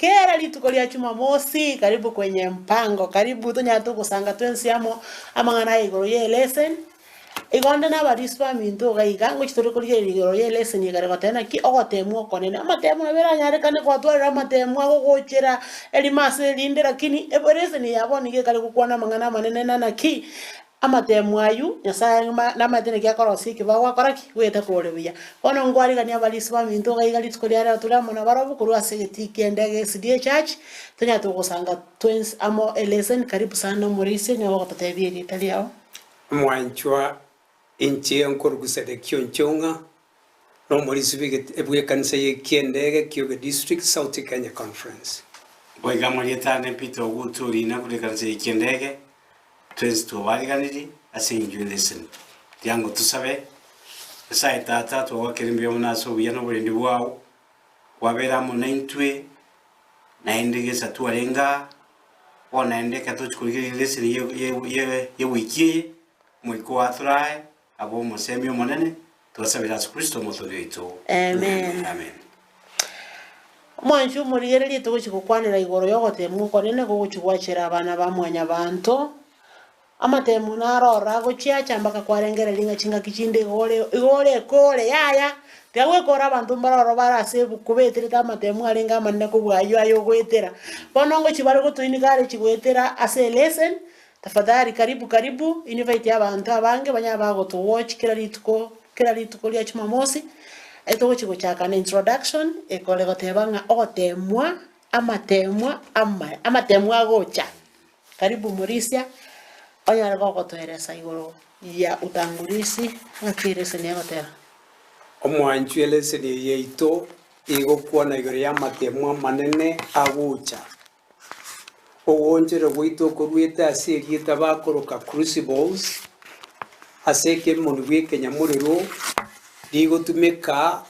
kera rituko ria Jumamosi, karibu kwenye mpango, karibu tonyare togosanga twensi amo amang'ana aya igoro ye eleseni. Igo onde na abarisi baminto iga iga, ngochi tore korigereria igoro ye eleseni ekare goteba naki ogoteemwa okonene. Amatemo nabo eranyarekane gwatwarire amatemo agogochera erimo ase erinde lakini eleseni ya bono nigo ekare gokwana amang'ana amanene na naki Amatemo ayio, Nyasae namaete naki akorosia ekio bagwakora ki? Goeta kore buya. Bono nkwarigania abarisia baminto iga iga rituko ria rero tore amo nabarobwo korwa ase egetii ki'endege SDA Church, tonyare togosanga twensi amo eleseni. Karibu sana omorisia, onye gogototebia erieta riao. Omwanchwa, inche nkorokwa Sedekia Onchong'a, na omorisia bw'ekanisa ye Kiendege Kioge District, South Kenya Conference. Goika amarieta ane Peter Ogutu Orina korwa ekanisa ye Kiendege, Twensi twobariganirie ase engencho y'eleseni. Riango tosabe, Nyasae Tata, twagwakera mbuya mono ase obuya na oborendi bwao, kwabeire amo naintwe, naende gesa twarenge aa, bono naende ekero tochia korigereria eleseni y'ewiki eye, Omoika oo atorae, abe omosemi omonene, twasabire ase Kristo Omotoori oito. Amen. Amen. Omwanchi omorigererie togochia gokwanera igoro y'ogoteemwa okonene gogochia gwachera abana ba mwanyabanto. Amatemu naro ororo agochiacha mpaka kwarengereria ng'a chingaki chinde igo ore igo orekore yaya, tiga gwekora abanto mbare ororo bare ase ebuku beterete amatemu arenge amanene kobua ayio aye ogoetera. Bono ngochia bare gotoinika are chigoetera ase eleseni, tafadhali karibu karibu, invite abanto abange banyare bagoto watch kera rituko kera rituko ria jumamosi, togochia gochaka na introduction ekore goteba ng'a ogotemwa amatemwa amaya amatemwa agocha. Karibu morisia, onyare gogotoeresa igoro ya utangulizi ng'aki eleseni egoteba. Omwanchwa eleseni eye yaito egokwana igoro y'amatemwa amanene agocha. Ogoonchorwa gwaito koruete ase erieta bakoroka crucibles, ase ekemoni bw'ekenyamorero, rigotumeka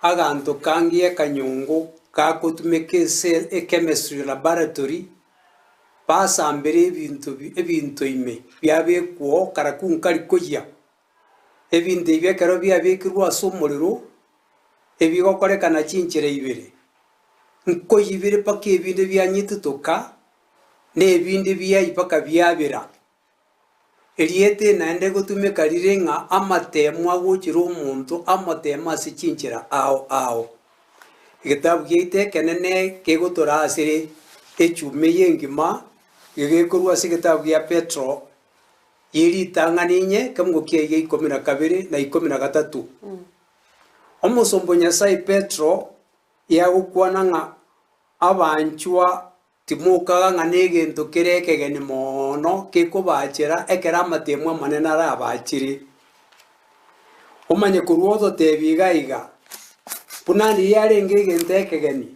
aganto kange akanyongo gagotumeka ase echemistry laboratory, basambera ebinto ebinto ime biabekwa oo karaku nkari koyia. Ebinto ebi ekero biabekirwe ase omorero, ebigokorekana chinchera ibere, nkoyibire mpaka ebinde bianyitutoka, na ebinde biayia mpaka biabera. Erieta eri naende rigotumeka rire ng'a amatemo agochera omonto amoteme ase chinchera ao ao. Egetabu giaito ekenene kegotoraa ase echuma eye engima, gegekorwa ase egetabu gia Petro ye ritang'ani inye, ekemungo kiaye gia ikomi na kabere na ikomi na gatato. Omosomba o Nyasae Petro yagokwana ng'a abanchwa timokaga ng'a negento kere ekegeni mono gekobachera ekero amatemo amanene arabachere. Omanye korwa ototebia iga iga, buna riria yarenge egento ekegeni,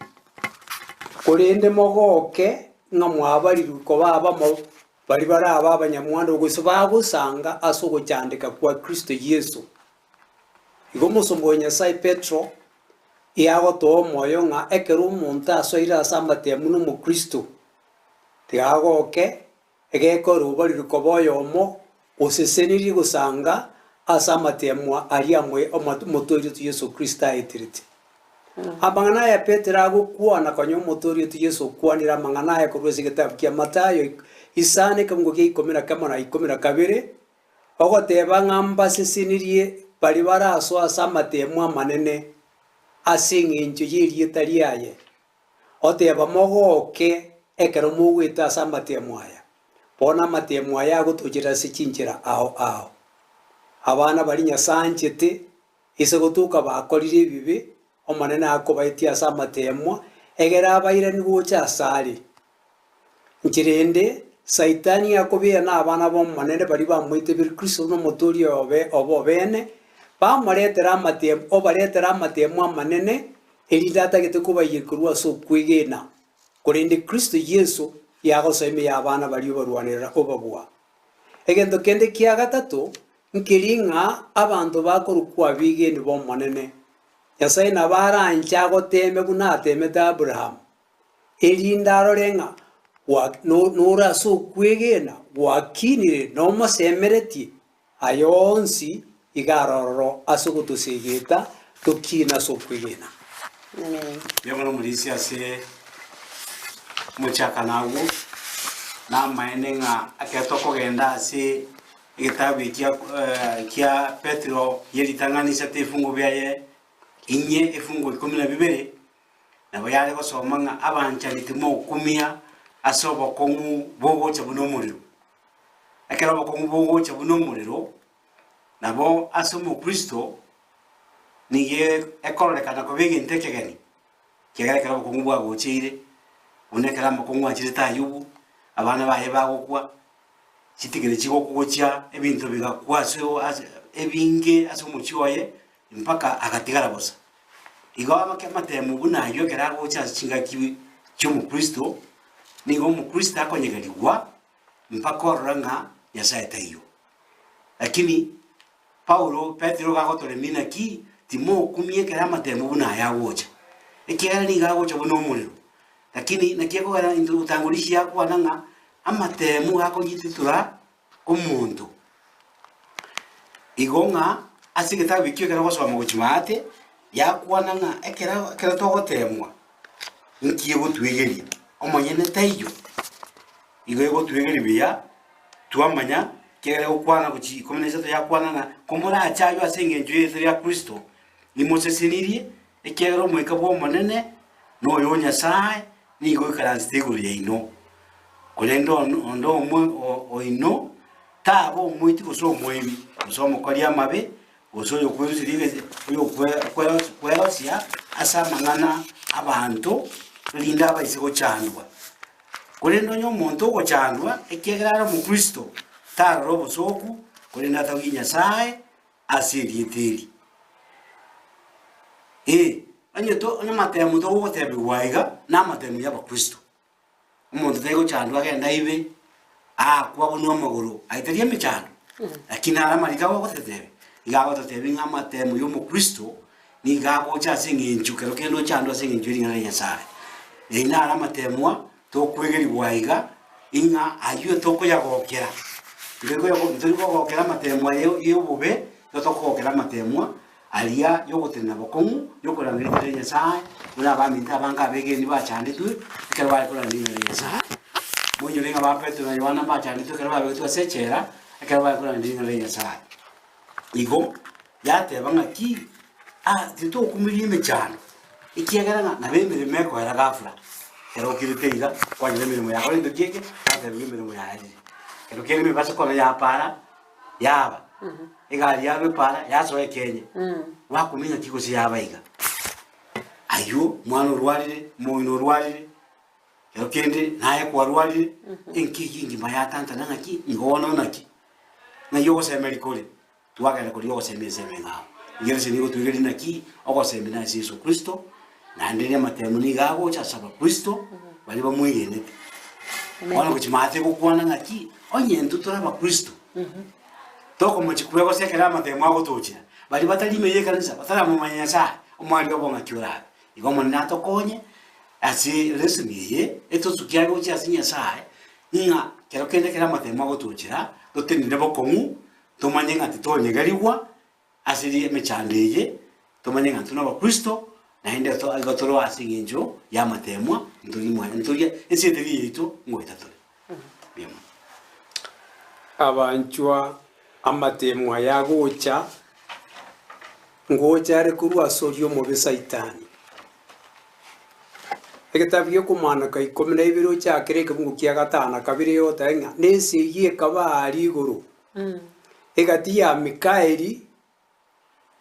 korende mogoke ng'a mwabarirwe koba abamo baria barabe abanyamwando gose bagosanga ase ogochandeka kwa Kristo Yeso. Igo omosomba o Nyasae Petro eagotoa omoyo ng'a ekero omonto asoire ase amatemu na omokristo, tiga agoke, egekore obariri koba oyomo osesenirie gosanga ase amatemu aria amoe omotoori oito Yeso Kristo aeterete. Amang'ana aya Petero agokwana konya omotoori oito Yeso okwanire amang'ana aya korwa ase egetabu kia Mathayo isano ekemungo gia ikomi na kemo na ikomi na kabere, Ogoteba ng'a mbasesenirie baria barasoe ase amatemo amanene ase engencho y'erieta riaye, oteba mogoke ekero mogoeta ase amatemo aya. Bono amatemo aya agotochera ase chinchera ao ao. Abana baria Nyasae anchete, ise gotoka bakorire ebibe, Omonene akobaetia ase amateemwa, egere abairanie gocha asare. Inchera ende, Saitani akobea nabana b'Omonene baria bamoitebirie Kristo buna Omotooria obe obo obene, bamoretera amateem obaretera amateemwa amanene, erinde atagete kobaiyeria korwa ase okwegena. Korende Kristo Yeso yagosoa ime y'abana baria obarwanerera obabua. Egento kende kia gatato, nkeri ng'a abanto bakorokwa abegeni b'Omonene, Nyasae nabo aranche agoteeme buna ateemete Abrahamu, erinde arore ng'a nore ase okwegena gwakinire na omosemeretie, aye onsi iga arororo ase ogotosegeta tokine ase okwegena. Mbuya mono omorisia ase. Omochakano agwo namaene ng'a ekero tokogenda ase egetabu ekia kia Petero ye ritang'ani isato efungo biaye inye efungo ikomi na bibere, nabo yare gosoma ng'a abanchani timokumia ase obokong'u bogocha buna omorero. Ekero obokong'u bogocha buna omorero, nabo ase omokristo nigo ekororekana koba egento ekegeni. Ekiagera ekero obokong'u bwagocheire, buna ekero amakong'u achirete Ayubu, abana baye bagokwa, chitigere chigokogochia, ebinto bigakwa ase ase ebinge ase omochie oye, mpaka agatigara bosa. Igo amake amatemo buna aywo ekero agocha ase chingaki chia omokristo, nigo omokristo akonyegerigwa mpaka orora ng'a Nyasaye taiyo. Lakini Paulo, Petero gagotoremia naki timokumia ekero amatemo buna aya agocha, ekiagera nigo agocha buna omorero. Lakini naki ekogera intwe gotangorisia akwana ng'a amatemo gakonyititora omonto. Igo ng'a ase egetabu ekio ekero ogosoma gochia maate, yakwana ng'a ekero ekero togotemwa, nki egotwegeria, omonyene taiyo, igo egotwegeria buya. Twamanya, ekiagera egokwana gochia ikomi na isato yakwana ng'a komorache aywo ase engencho y'erieta ria Kristo, nimosesenirie, ekiagera Omoika bw'Omonene na oyo o Nyasae nigo oikaransete igoro yaino. Korende onde omwe oino taba omoiti gose omoibi, gose omokori amabe, gose oyokweruseria egese oyokwerosia ase amang'ana 'abanto, erinde abaise gochandwa. Korende onye omonto ogochandwa ekiagera are omokristo, tarora obosooku, korende atogie Nyasae ase erieta eri. Ee, onye to onye amatemo togotebigwa iga, na amatemo ya abakristo. Omonto tari gochandwa agende aibe, aakwe abunwe amagoro, aiterie emechando, lakini naro amariko agogotetebia, iga agototebia ng'a amatemo ya omokristo, nigo agocha ase eng'encho kero kende ochandwe ase eng'encho ye ring'ana ria Nyasaye. Eri naro amatemwa tokwegerigwa aiga, ing'a aywo tokoyagokera, ntori kogokera amatemwa ya ya obobe, igo tokogokera amatemwa aria ya ogotenena bokong'u, ya okorangeria ring'ana ria Nyasaye, buna abaminto abange abegeni bachandetwe, ekero bare korangeria ring'ana ria Nyasaye. Moinyore ng'a ba Petero na Yohana mbachandetwe ekero babegetwe ase echela, ekero bare korangeria ring'ana ria Nyasaye. Igo yateba ng'aki, Ah, titokumirie emechando, ekiagera ng'a nabo emeremo ekoera ghafla. Ekero okirete iga, kwanyora emeremo yakora egento ki eke, gwatebigwa emeremo yaerire. Ekero kende emebasa kona yapara, yaba, egari yarwa epara, yasoa ekenye, gwakumia ng'aki gose yaba iga. Aywo, omwana orwarire, omong'ina orwarire, ekero kende naye kwarwarire, enki eywo engima yatantana ng'aki, nigo bono naki, ng'ai ogosemeria kore. Twagenda korigia ogosemia ensemo eng'ao. Erio ase nigo twegerie naki ogosemia nase Yeso Kristo, naende namatemo nigo agocha ase abakristo baria bamwegenete. Bono gochia maate gokwana ng'aki, onye intwe tore abakristo, tokomochia kwegosa ekero amatemo agotochera, baria batari ime y'ekanisa, bataramomanya Nyasaye, omwariga obo ng'aki orabe. Igo Omonene atokonye ase lesson eye, etosukia gochia ase Nyasaye, ng'a kero kende ekero amatemo agotochera, totenene bokong'u, Tomanye ng'a titonyegerigwa ase emechando eye, tomanye ng'a intwe nabakristo, naende igo tore ase eng'encho y'amateemwa, ntori mwa ntori ense etari eyaito ngoeta tore. Mbuya mono. Abanchwa amateemwa aya agocha, ngocha are korwa ase oria omobe Saitani. Egetabu gi'okomaanoka ikomi na ibere ochakere ekebungo kia gatano na kabere egoteba ng'a nense eyio ekaba aaria igoro, egati ya Mikaeli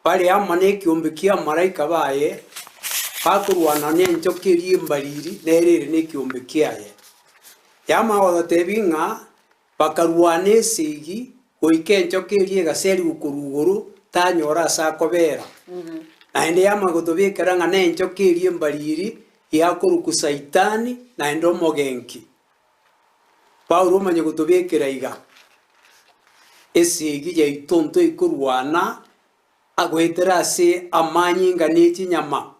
bare amo nekiombe ki'amalaika baye, bakorwana nenchoka eria embariri, nere ere nekiombe kiaye. Yamanya gototebia ng'a bakarwana esegi goika enchoka eria egaserigwa korwa igoro, tanyora ase akobera. Naende yamanya gotobekera ng'a nenchoka eria embariri yakorokwa Saitani, naende omogenki. Paulo omanye gotobekera iga, Esegi yaito ntoikorwana agoetera ase amanyinga ne chinyama,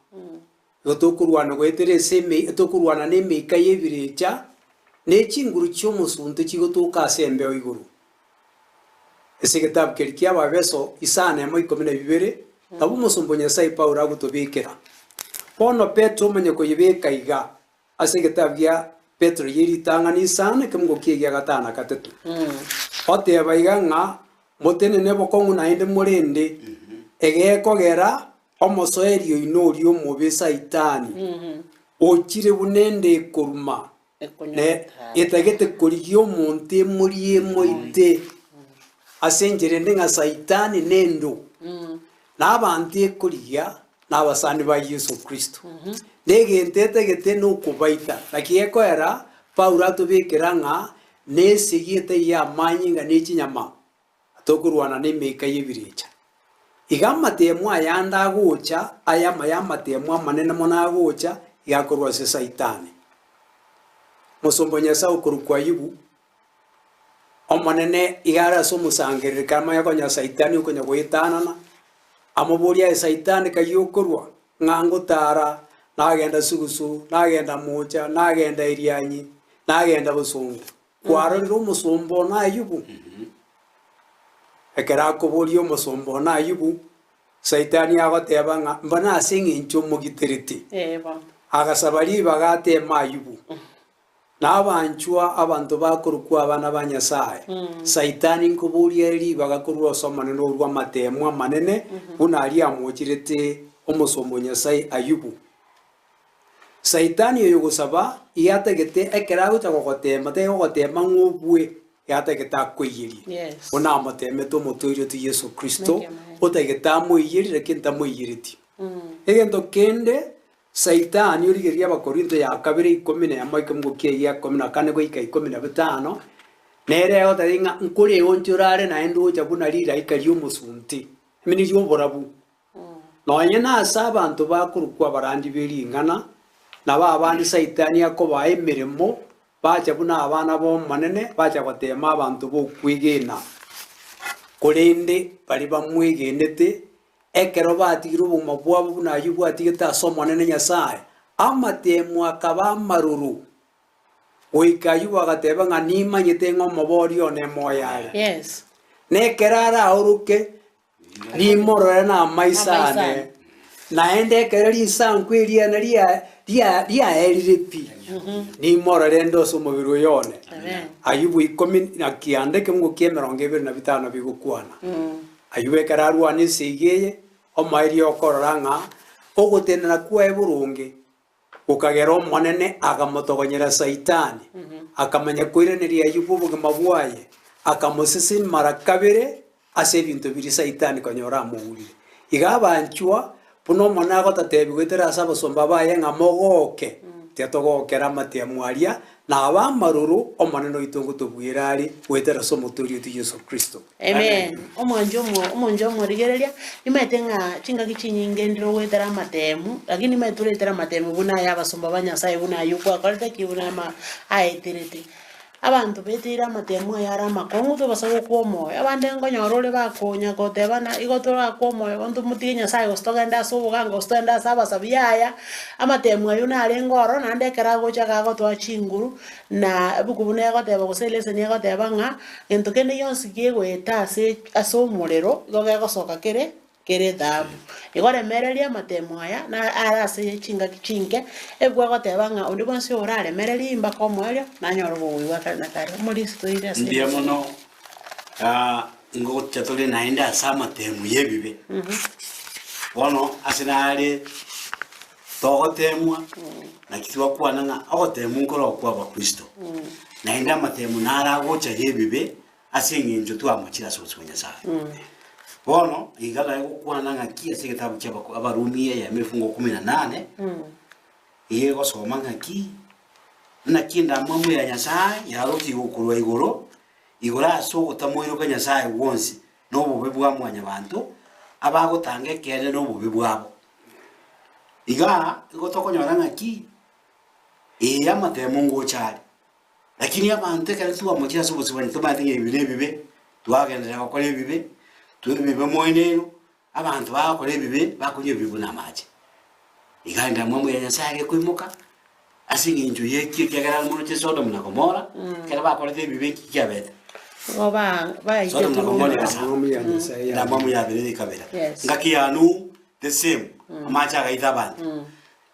igo tokorwana goetera ase eme tokorwana na emeika y'ebirecha, ne chinguru chi'omosunte chigotoka ase embeo igoro. Ase egetabu keria kia Abaefeso isano emo ikomi na bibere, nabo omosomba o Nyasae Paulo agotobekera. Bono Petero omanye koyebeka iga, Ase egetabu gia. Petero ye ritang'ani isano ekemungo ki'egia gatano na gatato. Oteba iga ng'a motenene bokong'u naende morende, egekogera omosoeri oino oria omobe Saitani, ochire buna ende ekoruma, ne etagete korigia omonto emorie emoite. Ase enchera ende ng'a Saitani nendo, na abanto ekorigia nabasani ba Yeso Kristo. Na egento etagete nokobaita. Naki gekoera Paulo atobekera ng'a nesegi etaiyo y'amanyinga ne chinyama, tokorwana nemeika y'ebirecha. Iga amatemo ayande agocha, aya amaya amatemo amanene mono agocha, iga akorwa ase Saitani. Mosomba o Nyasae okorokwa Ayubu, Omonene iga are ase omosangererekano amanye konya Saitani okonya goetanana, amoborie aye Saitani kai okorwa? Ng'a ngotara, nagenda sugusu, nagenda moocha, nagenda Irianyi, nagenda bosongo. Kwarorire omosomba one Ayubu? Ekero akoboria omosomba one Ayubu, Saitani agoteba ng'a mba nase eng'encho omogiterete. Agasaba ribaga ateeme Ayubu. Na abanchwa, abanto bakorokwa abana ba Nyasae, Saitani nkoboria ere ribaga korwa ase Omonene orue amateemo amanene buna aria amocherete omosomba o Nyasae Ayubu. Saitani oyo gosaba iga atagete ekero agocha gogoteema, tari gogoteema ng'a obue, iga atagete akoiyerie. Yes. Buna amoteemete omotoori oito Yeso Kristo, Nekemanyererio. otagete amoiyerie lakini tamoiyereti. Egento kende, Saitani origereria Abakorinto ya kabere ikomi na emo ekemungo kiaye ikomi na kane goika ikomi na bitano, nere egotebia ng'a nkore eonchore are naende ocha buna rilaika ri'omosunte, ime ri'oborabu. Nonye nase abanto bakorokwa abarandi be ring'ana, nabo abande Saitani akobaa emeremo, bacha buna abana b'Omonene, bacha goteema abanto b'okwegena. Korende baria bamwegenete, Ekero batigire obogima bwabo buna ayio bwatigete ase Omonene Nyasae, amateemwa akaba amaroro, goika Ayubu agateba ng'a nimanyete ng'a omoboria one moyo are. Yes. Na ekero araoroke, nimorore namaiso Namaiso ane. ane. Naende ekero risanku eriane ria- ria- riaerire pi, nimorore inde ase omobere oyo one. Amen. Ayubu ikomi na kianda ekemungo kia emerongo ebere na bitano bigokwana. Ayio ekero arwane esegi eye, omoerio okorora ng'a ogotenena kwaye boronge gokagera Omonene akamotogonyera Saitani, akamanya koiraneria Ayubu obogima bwaye, akamosesenia mara kabere ase ebinto biria Saitani konyora amourire. Iga abanchwa, buna Omonene agototeebia goetera ase abasomba baye ng'a mogoke, tiga togokere amatemo aria, na abe amaroro Omonene oito ngotobuera are goetera ase Omotoori oito Yeso Kristo. Amen. Omwancho omo omonche omorigereria, nimaete ng'a chingaki chinyinge ndire ogoetera amatemu, lakini nimaete toretera amatemu buna aya abasomba ba Nyasaye buna aywo kwakorete ki buna ama aeterete. Abanto beteire amatemu aya are amakong'u tobasa gokwa omoyo, abande nkonyora ore bakonya kotebana igo torakwa omoyo bono tomotige Nyasaye gose togende ase oboganga gose togende ase abasabi yaya, amatemu aywo narenge ororo naende ekero agocha iga agotoa chinguru, na ebuku buna egoteba gose eleseni egoteba ng'a. Gento kende gionsi kegoeta ase ase omorero, igo gegosoka kere kere ethahabu. Igo remereria amatemo aya na are ase chingaki chinke, ebu agoteba ng'a onde bwensi oraremererie mpaka omoerio, nanyore obogoyi bwa kare na kare. Omorisia toire ase Mbuya mono, ah, ngocha tore naende ase amatemo ya ebibe. Bono ase nare togotemwa, naki twakwana ng'a ogotemwa nkoro okwa abakristo, naende amatemo naro agocha ya ebibe ase eng'encho twamochire ase obosio bwa Nyasaye. Bono iga naye gokwana ng'aki ase egetabu kia abako Abarumi eyemo efungo kumi na nane, iga egosoma ng'aki, naki endamwamu ya Nyasaye yarokigwe korwa igoro, igoro ase ogotamoiroka Nyasaye gwonsi, na obobe bwa mwanyabanto, abagotanga ekeene na obobe bwabo. Igaa igo tokonyora ng'aki, ee amatemo ngocha are, lakini abanto ekero twamochire ase obosio bwane tomanyete ng'a ebi na ebibe, twagenderera gokora ebibe, twa ebibe moeneno, abanto bagokora ebibe, bakonywa ebibe buna amache. Iga endamwamu ya Nyasaye gekoimoka, ase eng'encho ya eki ekiagera moroche Sodom na Gomora, ekero bakorete ebibe nki kiabete? Nigo ba- Sodom baitetwe na Gomora nomorero. egasamba. Endamwamu ya Nyasaye Endamwamu yabere ekabera. Yes. Ngaki ya Nuhu, the same, amache agaita abanto.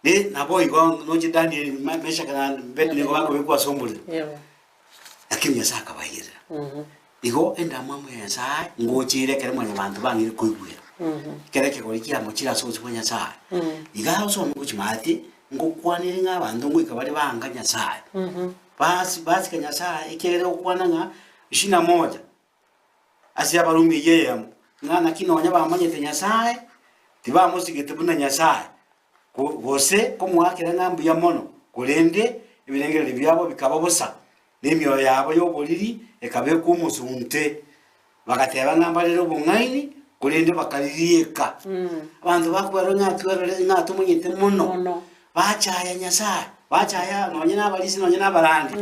Ne naboigo noche Danieli, Meshaki na Abednego bakobekwa ase omorero. Lakini Nyasae akabaiyerera. Igo endamwamu ya Nyasae ngocha ere ekero mwanyabanto bang'ire koigwera. Ekero ekegori kiamochire ase obosio bwa Nyasae. Iga osome gochia maate, ngokwanere ng'a abanto ngoika bare banga Nyasae. Basi basika Nyasae ekiagera ogokwana ng'a ishirini na moja ase Abarumi eyio eyemo, ng'a naki nonya bamanyete Nyasae, tibamosigete buna Nyasae, gose komoakera ng'a mbuya mono, korende ebirengererio biabo bikaba bosa, na emioyo yabo y'oboriri ekabekwa omosunte. Bagateba ng'a mbarere obong'aini, korende bakaririeka. Abanto bakwerora ng'a twerore ng'a tomanyete mono, Mono. bachaya Nyasae, bachaya nonye na abarisia nonye na abarandi,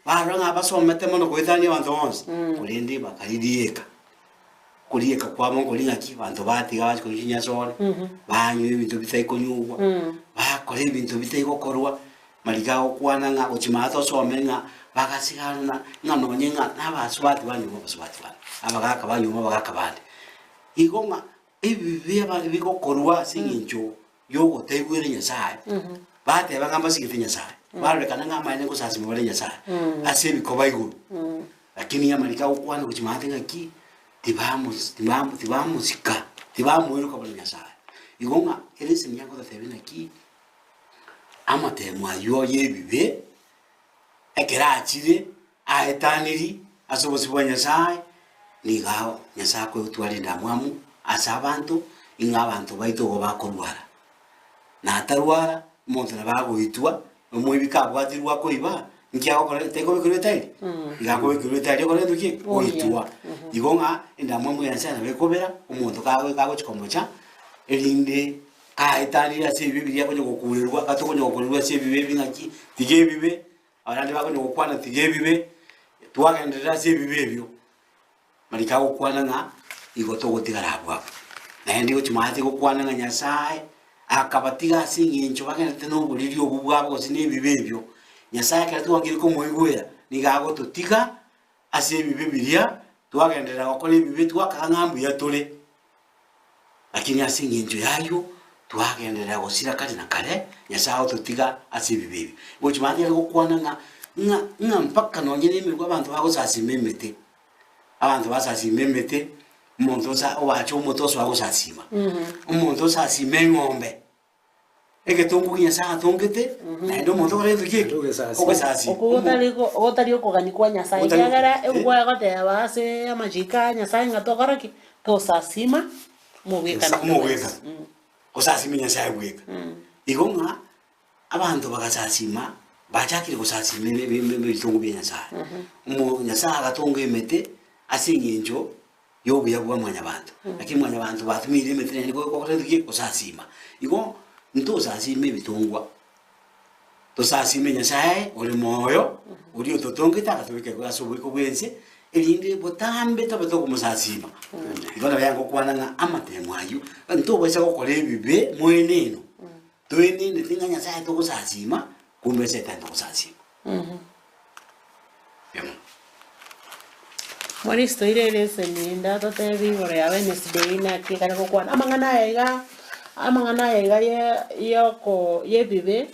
barora ng'a basomete mono goetania abanto bonsi, korende bakaririeka. Okorieka kwabo nkori ng'aki, abanto batiga bachia konywa chinyasore, banywa ebinto bitai konyugwa, bakora ebinto bitai gokorwa, mariko agokwana ng'a gochia maate osome ng'a bagasigarana ng'a nonye ng'a na abasubati banywa abasubati bande, abagaka banywa abagaka bande. Igo ng'a ebibe aba bigokorwa ase eng'encho yogotaigwera Nyasaye, bateba ng'a mbasigete Nyasaye, barorekana ng'a amaene ngosasima bare Nyasaye ase ebikoba igoro. Lakini amariko agokwana gochia maate ng'aki, tibamos tibam tibamosika, tibamoiroka buna Nyasaye. Igo ng'a ereseni yagototebia naki, amatemo aywo y'ebibe, ekero achire aetaniri ase obosio bwa Nyasaye, nigo ao Nyasaye akoyotwara endamwamu ase abanto, ing'a abanto baito igo bakorwara. Na atarwara, omonto nabo agoitwa, omoibi kabwatirwe akoiba, nki agokora taikobekerwa etairi? Iga akobekerwa etairi okore gento ki? Goitwa. Igo ng'a endamwamu ya Nyasaye nabo ekobera, omonto kagoika agochi komocha, erinde kaetanire ase ebibe biria akonya gokurerwa, gatokonya gokurerwa ase ebibe ebi ng'aki, tiga ebibe, Abande bakonya gokwana tiga ebibe, twagenderera ase ebibe ebio, mariko agokwana ng'a igo togotigara abwo abwo. Naende gochia maate gokwana ng'a Nyasaye akabatiga ase eng'encho bagenderete na oboriri obwo bwabo gose na ebibe ebio, Nyasaye ekero twangire komoigwera, nigo agototiga ase ebibe biria, twagenderera gokora ebibe twakaga ng'a mbuya tore. Lakini ase engencho y'ayio twagenderera gosira kare na kare, Nyasae agototiga ase ebibe ebi. Gochia mambia are gokwana ng'a ng'a ng'a mpaka nonye na emerwa abanto bagosasima emete, abanto basasima emete, omonto osa oache omote osoa gosasima, omonto osasima eng'ombe. Egetongo ki Nyasae atongete, naende omonto okore gento ki eke? Ogesasima. Ogesasima. Okwo gotari go- gotari okogania kwa Nyasae, Gotari ekiagera eh. ebuku egoteba ase amachiko a Nyasae ng'a tokore ki? Tosasima omogwekano onde Omogwekano. bwensi. Mm. Gosasima Nyasae bweka. Igo ng'a abanto bagasasima, bachakire gosasima ebe- ebe- ebe- ebitongo bia Nyasae. Omo Nyasae agatonga emete ase eng'encho y'obuya bwa mwanyabanto, lakini mwanyabanto batumiire emete naende gokora gento ki? Gosasima. Igo ntosasime ebitongwa, tosasime Nyasaye ore moyo, oria ototongete agatobeka igoro ase oboiko bw'ense, erinde botambe tobe tokomosasima. Igo nabo yagokwana ng'a amatemo aywo, ntobaisa gokora ebibe moeneno, toenenete ng'a Nyasaye togosasima, kumbe esetani togosasima. Mbuya mono. Moristo ire eleseni ndatotebie igoro ya Wednesday naki ekare gokwana amang'ana aya iga amang'ana aya iga ye yoko yebibe,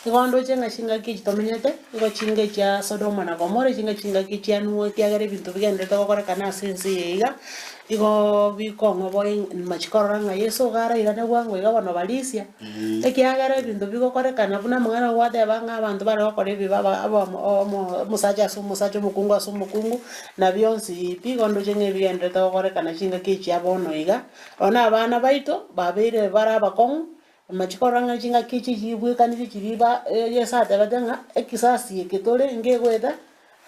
igo ndoche ng'a chingaki echi tomenyete, igo chinga echia Sodoma na Gomora, chinga chingaki chia Noah ekiagera ebinto bigenderete gokorekana ase ense eye iga, igoo bikong'oboa machia korora ng'a Yeso iga arairane bwango iga bono barisia. Ekiagera ebinto bigokorekana buna amang'ana gwateba ng'a abanto bare gokora ebibe aba abamo omo omosacha ase omosacha, omokungu ase omokungu, na bionsi pi, igo ndoche ng'a ebigenderete gokorekana chingaki echia bono iga. Bono abana baito, babeire bare abakong'u, machia korora ng'a chingaki echi chibwekanire chiria ba Yeso atebete ng'a ekisasi eke tore ngegoeta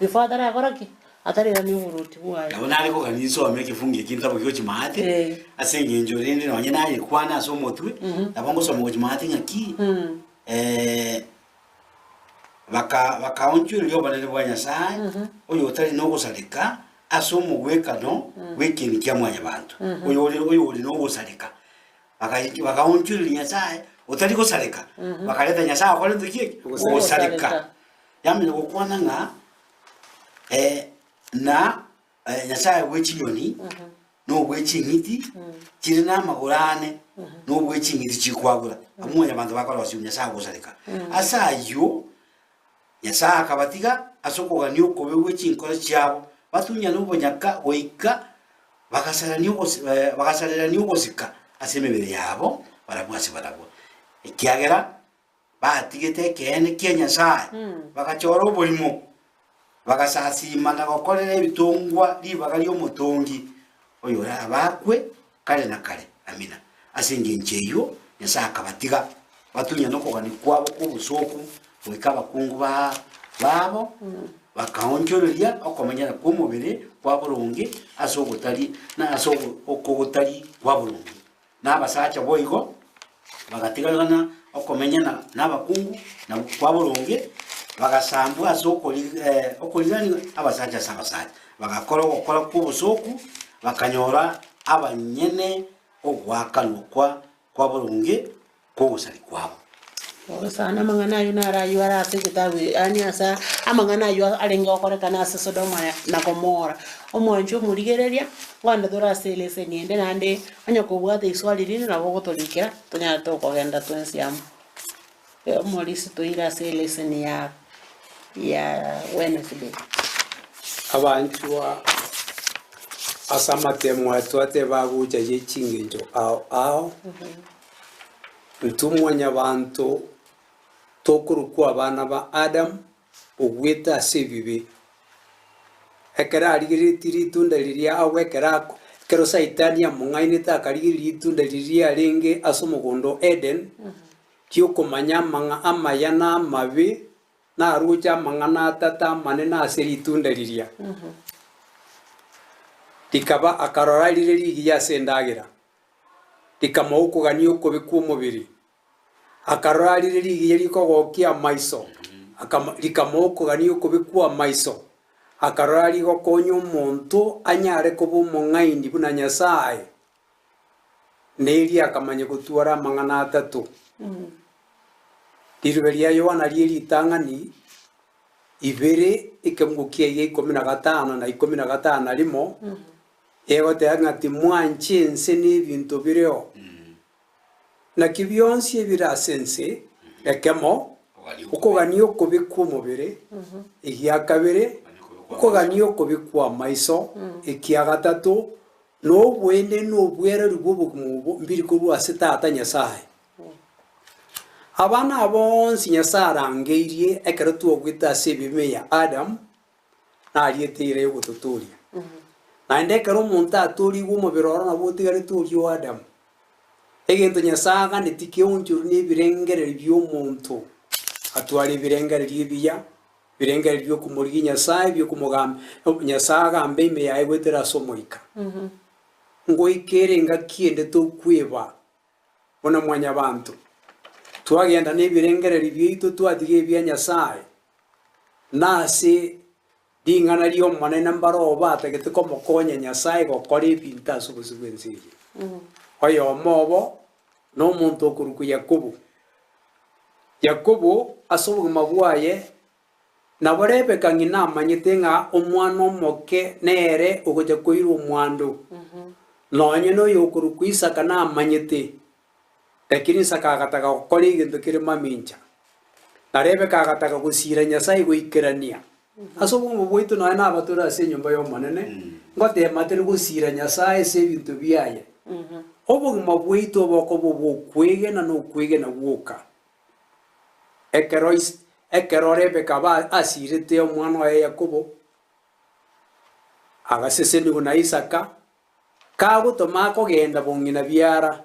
before atarakora ki? Atarairania oboruoti bwaye. Nabo nare kogania nsome ekefungo eki ntaboki gochia maate, Eh. ase eng'encho rende nonye nayekwana ase omotwe, nabo ngosoma gochia maate ng'aki, baka bakaonchoreria obonene bwa Nyasae, oyotari nogosareka ase omogwekano bw'ekieni kia mwanyabanto, oyore oyore nogosareka. Bakaiki bakaonchoreria Nyasae otari gosareka, bakareta Nyasae okore gento ki eke? Ogosareka. Yamanya gokwana ng'a na Nyasae bwe chinyoni, na obwe ching'iti chire namagoro ane, na obwe ching'iti chikwagura. Abwo mwanyabanto bakorosiwa Nyasae agosareka. Ase ayio, Nyasae akabatiga ase okogania okobe gwe chinkoro chiabo, batunyane obonyaka goika bagasarania ogosi bagasarerania ogosika ase emebere yabo barabwo ase barabwo, ekiagera batigete ekeene kia Nyasae, bagachora oborimo, bagasasiima na gokorera ebitongwa ribaga ri'omotongi, oyorabakwe kare na kare. Amina. Ase engencho eyio Nyasae akabatiga batunyane okogania kwabo kw'obosooku goika abakungu ba babo bakaonchoreria okomenyera kw'omobere kwa boronge ase ogotari na ase okogotari kwa boronge. Na abasacha boigo bagatigarana okomenyana nabakungu na kwa boronge, bagasambwa ase okorirania abasacha ase abasacha, bagakora ogokora kw'obosooku, bakanyora abanyene ogoakanwa kwa kwa boronge kw'ogosaria kwabo. Sana amang'ana ayio naro ayio are ase egetabu yaani ase amang'ana ayio arenge gokorekana ase Sodoma na Gomora. Omwancho omorigereria, kwanza tore ase eleseni ende naende onye kobwate iswali rinde nabo ogotorikera tonyare tokogenda twensi amo. Omorisia toire ase eleseni ya ya Wednesday. Abanchwa ase amatemo aya twateba agocha ye chingencho ao ao. Intwe mwanyabanto tokorokwa abana ba Adamu, ogwete ase ebibe. Ekero arigereretie ritunda riria agwo ekero ako ekero Saitani among'ainete akarigereria ritunda riria riarenge ase omogondo o Eden, riokomanya amang'a amaya na amabe, naroche amang'ana atato amanene ase ritunda riria. Rikaba akarora rire rigiya ase endagera. Rikamoa okogania okobe kw'omobere, akarora rire rigiya rikogokia amaiso, akamo rikamoa okogania okobe kw'amaiso, akarora rigokonya omonto anyare koba omong'aini buna Nyasae, na erio akamanya gotwara amang'ana atato. Rirube ria Yohana rie ritang'ani ibere, ekeungo kiaye ikomi na gatano na ikomi na gatano na rimo, Egoteba ng'a timwanche ense na ebinto bireo. Naki bionsi ebire ase ense, ekemo, okogania okobe kw'omobere, egia kabere, okogania okobe kw'amaiso, ekia gatato, na oboene na obwerori bw'obogima obo mbiri korwa ase Tata Nyasae. Abana aba bonsi Nyasae arangeirie ekero twagwete ase ebibe ya Adamu, nariete eira y'ogototooria. Naende ekero omonto atoorigwe omobere oro nabo otigarete oria o Adamu. Egento Nyasae aganetie keonchorwe nebirengererio bi'omonto, atware ebirengererio ebiya, ebirengererio bi'okomorigia Nyasae, bi'okomogamba Nyasae agambe ime yaye goetera ase Omoika. Ngoika ere engaki ende tokweba buna mwanyabanto, twagenda nebirengererio biaito twatiga ebia Nyasae, na ase ring'ana ri'Omonene mbaroo batagete komokonya Nyasae gokora ebinto ase obosio bw'ense eye. Oyomo obo nomonto okorokwa Yakobo. Yakobo ase obogima bwaye nabo Rebeka ng'ina amanyete ng'a omwana omoke nere ogocha koirwa omwando, nonye noyo okorokwa Isaka namanyete, Lakini Isaka agataka gokora egento kere mamincha, na Rebeka agataka gosiira Nyasae goikerania. Ase obogima bwaito nonya nabatore ase enyomba y'Omonene, ngoteema tore gosiira Nyasae ase ebinto biaye. Obogima bwaito bokoba obw'okwegena na okwegena gwoka. Ekero Is ekero Rebeka ba asiirete omwana oye Yakobo, agasesenigwa na Isaka, Kagotoma akogenda bong'ina biara,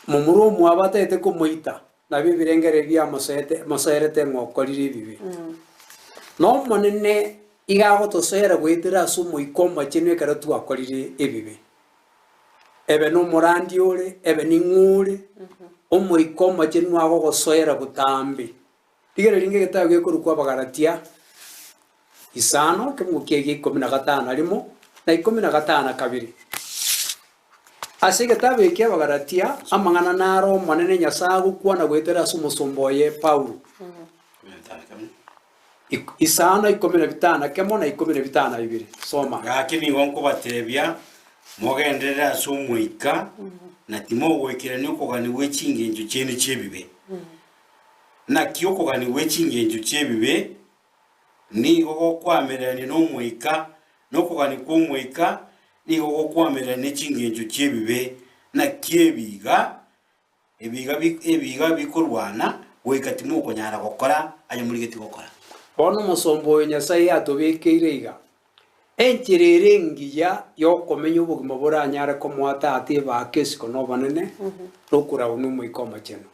momura omwabo atagete komoita, nabio ebirengererio biamosoete mosoerete ng'a okorire ebibe. Na Omonene iga agotosoera goetera ase Omoika Omochenu ekero twakorire ebibe. Ebe nomorandi ore, ebe ning'o ore, Omoika Omochenu agogosoera botambe. Rigereria ringa egetabu gekorokwa Abagalatia isano, ekemungo kiaye gia ikomi na gatano na rimo, na ikomi na gatano na kabere. Ase egetabu eke ki'Abagalatia amang'ana naro Omonene Nyasae agokwana goetera ase omosomba oye Paulo. Isano ikomi na bitano kemo na ikomi na bitano na bibere. Soma. Gaki nigo nkobatebia, mogenderere ase Omoika, na timogoikerania okogania gwe chingencho chiaino chi'ebibe. Naki okogania gwe chingencho chi'ebibe nigo gokwamererania n'Omoika, na okogania kw'Omoika nigo gokwamererania ne chingencho chi'ebibe. Naki ebiga Ebiga ebiga bikorwana goika timokonyara gokora aya morigetie gokora. Bono omosomba oyo Nyasae atobekeire iga, enchera ere engiya y'okomenya obogima boranyare komoa Tata ebaaka esiko na obonene, nokorawa n'Omoika Omochenu.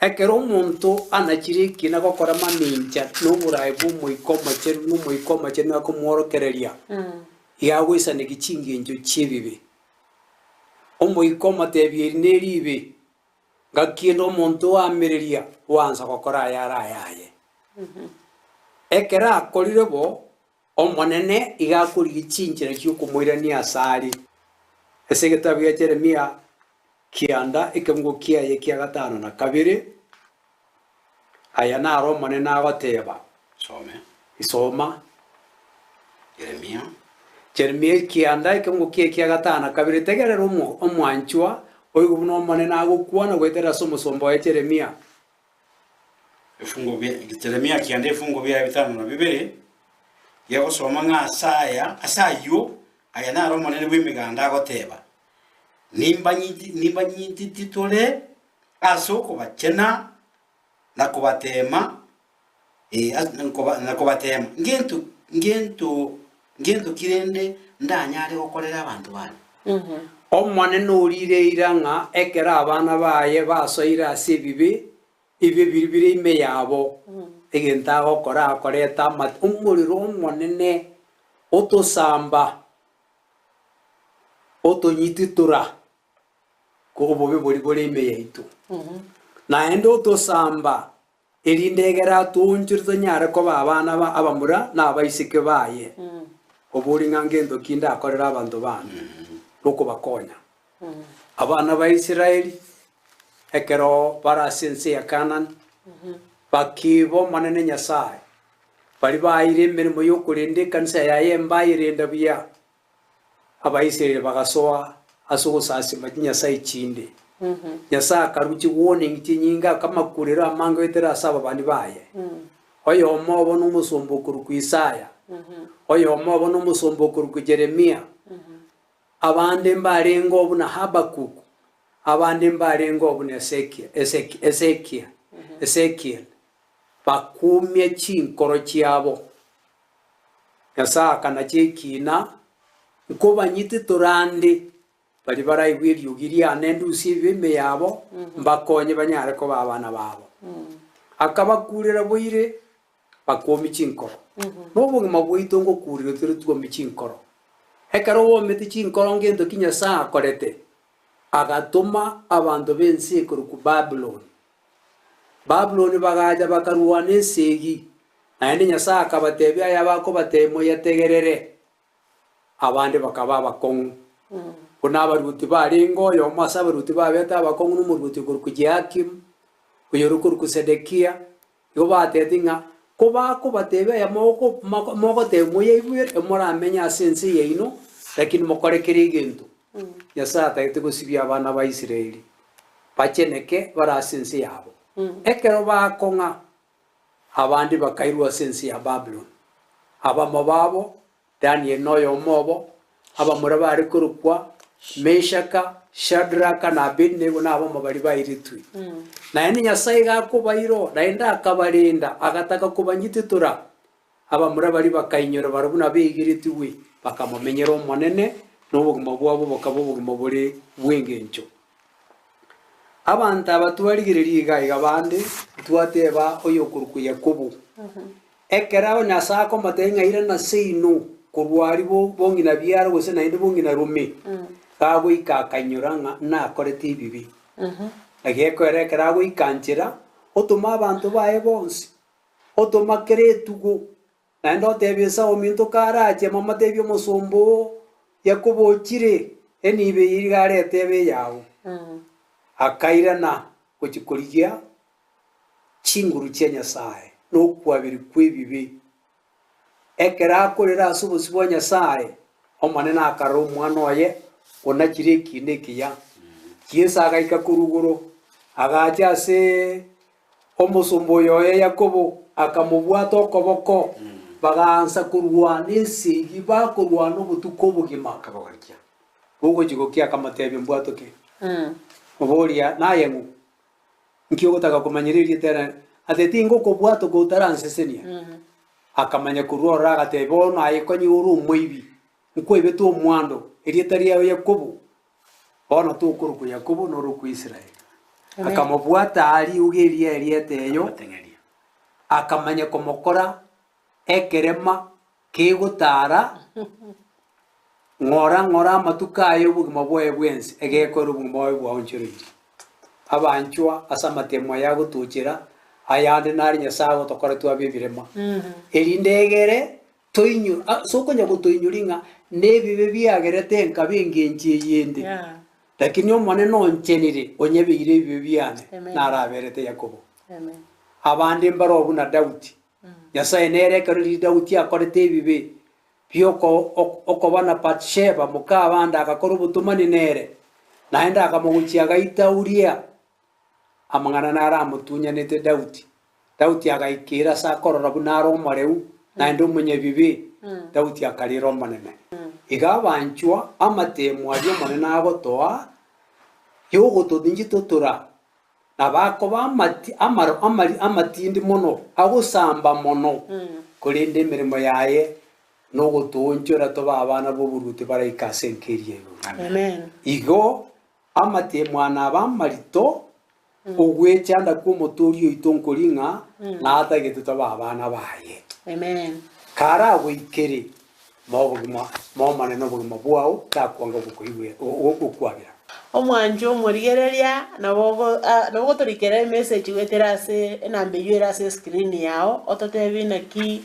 Ekero omonto anachire ekina gokora mamincha noboraai bw'Omoika Omochenu, na Omoika Omochenu akomworokereria, iga agoisanekia chingencho chi'ebibe. Omoika omotebia eri neriibe, ngaki ende omonto oamereria gwansa gokora ayare ayaye. Ekero akorire bo, Omonene iga akorigia chinchera chi'okomoirania asare. Ase egetabu gia Jeremia kianda ekeungo kiaye kia gatano na kabere, aya naro Omonene agoteba, Some. Soma. Yeremia. Jeremia ekianda ekeungo kiaye kia gatano na kabere, Tegerera omwanchwa, oigwe buna Omonene agokwana goetera ase omosomba oye Jeremia. Efungo bia Jeremia kianda efungo biaye bitano na bibere, gegosoma ng'a ase aya, ase ayio, aya naro Omonene bw'Emeganda agoteba, Nimbanyititore ase okobachena na kobateema, ee, na kobateema, ngento, ngento, ngento ki rende ndanyare gokorera abanto baane? Omonene orire eira ng'a ekero abana baye basoire ase ebibe, ebibe biria bire ime yabo, egento agokora akoreta omorero omonene otosamba. Otonyititora obobe boria bore ime yaito, naende otosamba, erinde egere atoonchore tonyare koba abana ba abamura na abaiseke baye. Obori ng'a ngento ki ndakorere abanto bane? Nokobakonya. Abana ba Israeli ekero bare ase ense ya Kanani, bakiiba Omonene Nyasae, Baria baeire emeremo y'okorenda ekanisa yaye mbayerenda buya. Abaisraeli bagasoa ase ogosasima chinyasae chinde. Nyasae akarua chiwarning chinyinge akamakurero amange goetera ase ababani baye. Oyomo obo nomosomba okorokwa Isaya, oyomo obo nomosomba okorokwa Jeremia, abande mbarenge buna Habakuk, abande mbarenge buna Ezekiel, Ezekiel, Ezekiel. Bakumia chinkoro chiabo. Nyasae akanacha ekiina, nkobanyititora ande baria baraigwe eriogi riane ndusie ebibe ime yabo, mbakonye banyare koba abana babo. Akabakurera boire, bakwomia chinkoro. Nobogima bwaito ngokurire tore twomie chinkoro. Ekero bwomete chinkoro ngento ki Nyasae akorete? Agatoma abanto b'ense ekorokwa Babuloni. Babuloni bagacha bakarwana esegi, naende Nyasae akabatebia aya bakobatebia moyategerere. Abande bakaba abakong'u, buna abaruoti barenge oyomo ase abaruoti babete abakong'u nomoruoti okorokwa Jehoiakimu, oyore okorokwa Sedekia, igo batebeti ng'a kobakobatebia aya moko moko mogotebia moyaigwere, emoramenye ase ense yaino, lakini mokore kera egento. Nyasae atagete gosibia abana ba Israeli bacheneke bare ase ense yabo. Ekero bakong'a, abande bakairwa ase ense ya Babuloni. Abamo babo, Danieli noyomo obo, abamura bare korokwa Meshaka, Shadraka, na Abednego nabamo baria bairetwe. Naende Nyasae iga akobaira oo, naende akabarenda, agataka kobanyititora. Abamura baria bakainyora barabwo nabeegeretigwe, bakamomenyera Omonene, na obogima bwabo bokaba obogima bore bw'engencho. Abanto aba twarigereria iga iga bande, twateba oyokorokwa Yakobo. Ekero Nyasae akomotebia ng'a irana seino korwa aria bong'ina biara gose naende bong'ina rome, gagoika akainyora ng'a nakorete ebibe. Naki ekerogo ekero agoika nchera, otoma abanto baye bonsi. Otoma kera etugo, naende otebie Esau ominto karache, momotebie omosomba oo Yakobo ochire, enibo eye iga arete ebe eyao. Akairana gochia korigia chinguru chia Nyasae. nokwaberi kw'ebibe. Ekero akorera ase obosio bwa Nyasae, Omonene akarora omwana oye onachire ekiina ekiya. Yeso agaika korwa igoro, agacha ase omosomba oyo oye Yakobo, akamobwata okoboko, bagaansa korwana esegi, bakorwana obotuko obogima. Bogochia gokia akamotebia, Mbwatoke. Oboria, Naye ng'o? Nki ogotaka komanyera erieta riane? Ase tingokobwatoka otaransesenia. Akamanya korwa ororo agateba, Bono aye konya ore omoibi, nkwaibete omwando, erieta riao Yakobo, bono tokorokwa Yakobo, norokwe Israeli. Akamobwata aa riuga eria erieta eyo, akamanya komokora ekerema kegotara ng'ora ng'ora amatuko aye obogima bwaye bwensi, egekora obogima bwaye bwaonchoreirie. Abanchwa ase amatemo aya agotochera, ayande nare Nyasae agotokora twabe ebirema, erinde egere toinyo ase okonya gotoinyori ng'a nebibe biagerete nkabe engencho eyende, lakini Omonene onchenire onyebeire ebibe biane, naraberete Yakobo. Abande mbaroo buna Daudi, Nyasae nere ekero riria Daudi akorete ebibe bi'okoba na Bathsheba moka abande agakora obotomani nere, naende akamogochia agaita Uria. Amang'ana naro amotunyanete Daudi. Daudi agaikera ase akorora buna are omoreu, naende omonyabibe. Daudi akarera Omonene. Iga abanchwa amatemo aria Omonene agotoa, y'ogototinchitotora Nabo akoba amati, amaro amari amatindi mono, agosamba mono, korende emeremo yaye nogotoonchora tobe abana b'oboruoti baraike ase enka eria igoro. Amen. Igo amatemo aya nabe amarito, ogwechanda kw'omotoori oito nkori ng'a natagete tobe abana baye. Amen. Karagoikere mobogima momanene obogima bwao, takwanga gokoigwera, gokwabera. Omwancho omorigereria nabo nabo ogotorikera emessage goetera ase enamba eywo ere ase escreen yao, ototebie naki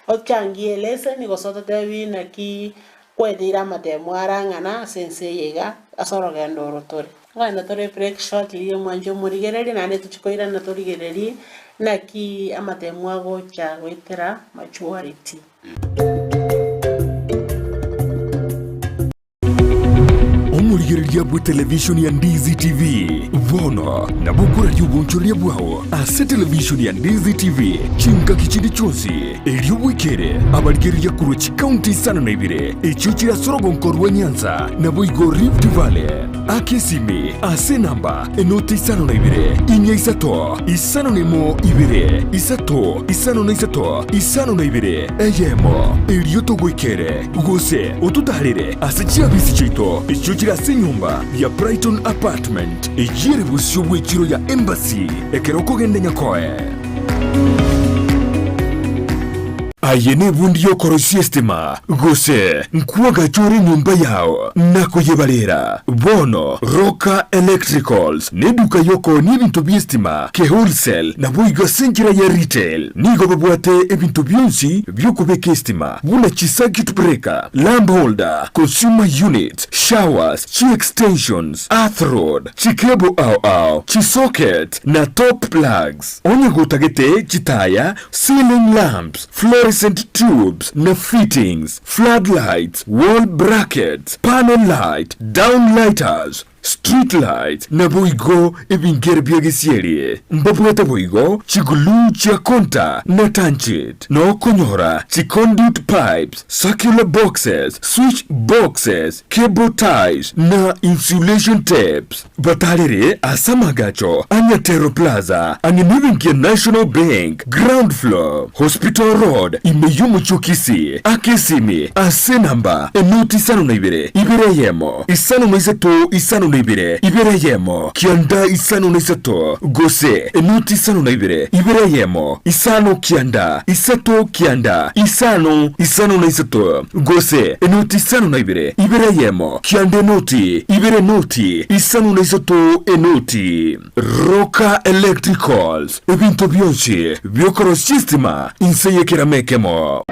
ochangie eleseni gose ototebie naki kwaeteire amatemo are ang'ana ase ense eye iga ase orogendo oro tore. Nkogenda tore break shortly omwancho omorigereria naende tochie koirana torigererie naki amatemo agocha goetera maturity. Omorigereria bw'etelevishoni ya Ndizi TV bono nabo okoraria obonchoreria bwao ase televishoni ya Ndizi TV chingaki chinde chionsi, erio bwekere abarigereria korwa chikaunti isano na ibere echio chire ase orogonko rwa Nyanza naboigo Rift Valley. Aka esimi ase enamba enoti isano na ibere, inya isato, isano na emo ibere, isato, isano na isato, isano na ibere, eyemo, erio togoikere, gose ototaarere ase chiabisi chiaito echio chire ase enyomba ya Brighton Apartment, eyio ere bosio bw'echiro ya Embassy, ekero okogenda Nyakoe. Aye nebundi y'okoroisia estima, gose nkwagacha ore enyomba yao na koyebarera. Bono Roka Electricals neduka y'okoonia ebinto bi'estima ke wholesale naboigo ase enchera ya retail. Nigo babwate ebinto bionsi bi'okobeka estima buna chi circuit breaker, lamp holder, consumer units, showers, chi extensions, earth rod, chi cable ao ao, chi socket na top plugs. Onye gotagete chitaya, ceiling lamps, fluorescent tubes na fittings, flood lights, wall brackets, panel light, down lighters, street lights, naboigo ebingere bia gesieri. Mbabwate boigo chiglue chia konta na tanchit, na okonyora chiconduit pipes, circular boxes, switch boxes, cable ties na insulation tapes. Batarere ase amagacho a Nyatero Plaza, ang'e nebenki ya National Bank, ground floor, Hospital Road, ime y'omochie o Kisii. Aka esimi ase enamba enoti 52 ibere eyemo 53 52 ibere eyemo kianda 53 gose enoti 52 ibere eyemo 5 kianda 3 kianda 5 53 gose enoti 52 ibere eyemo Kianda enoti, ibere enoti, isano na isato enoti. Roka Electricals, ebinto bionsi bi'okorosia estima inse y'ekerama ekemo.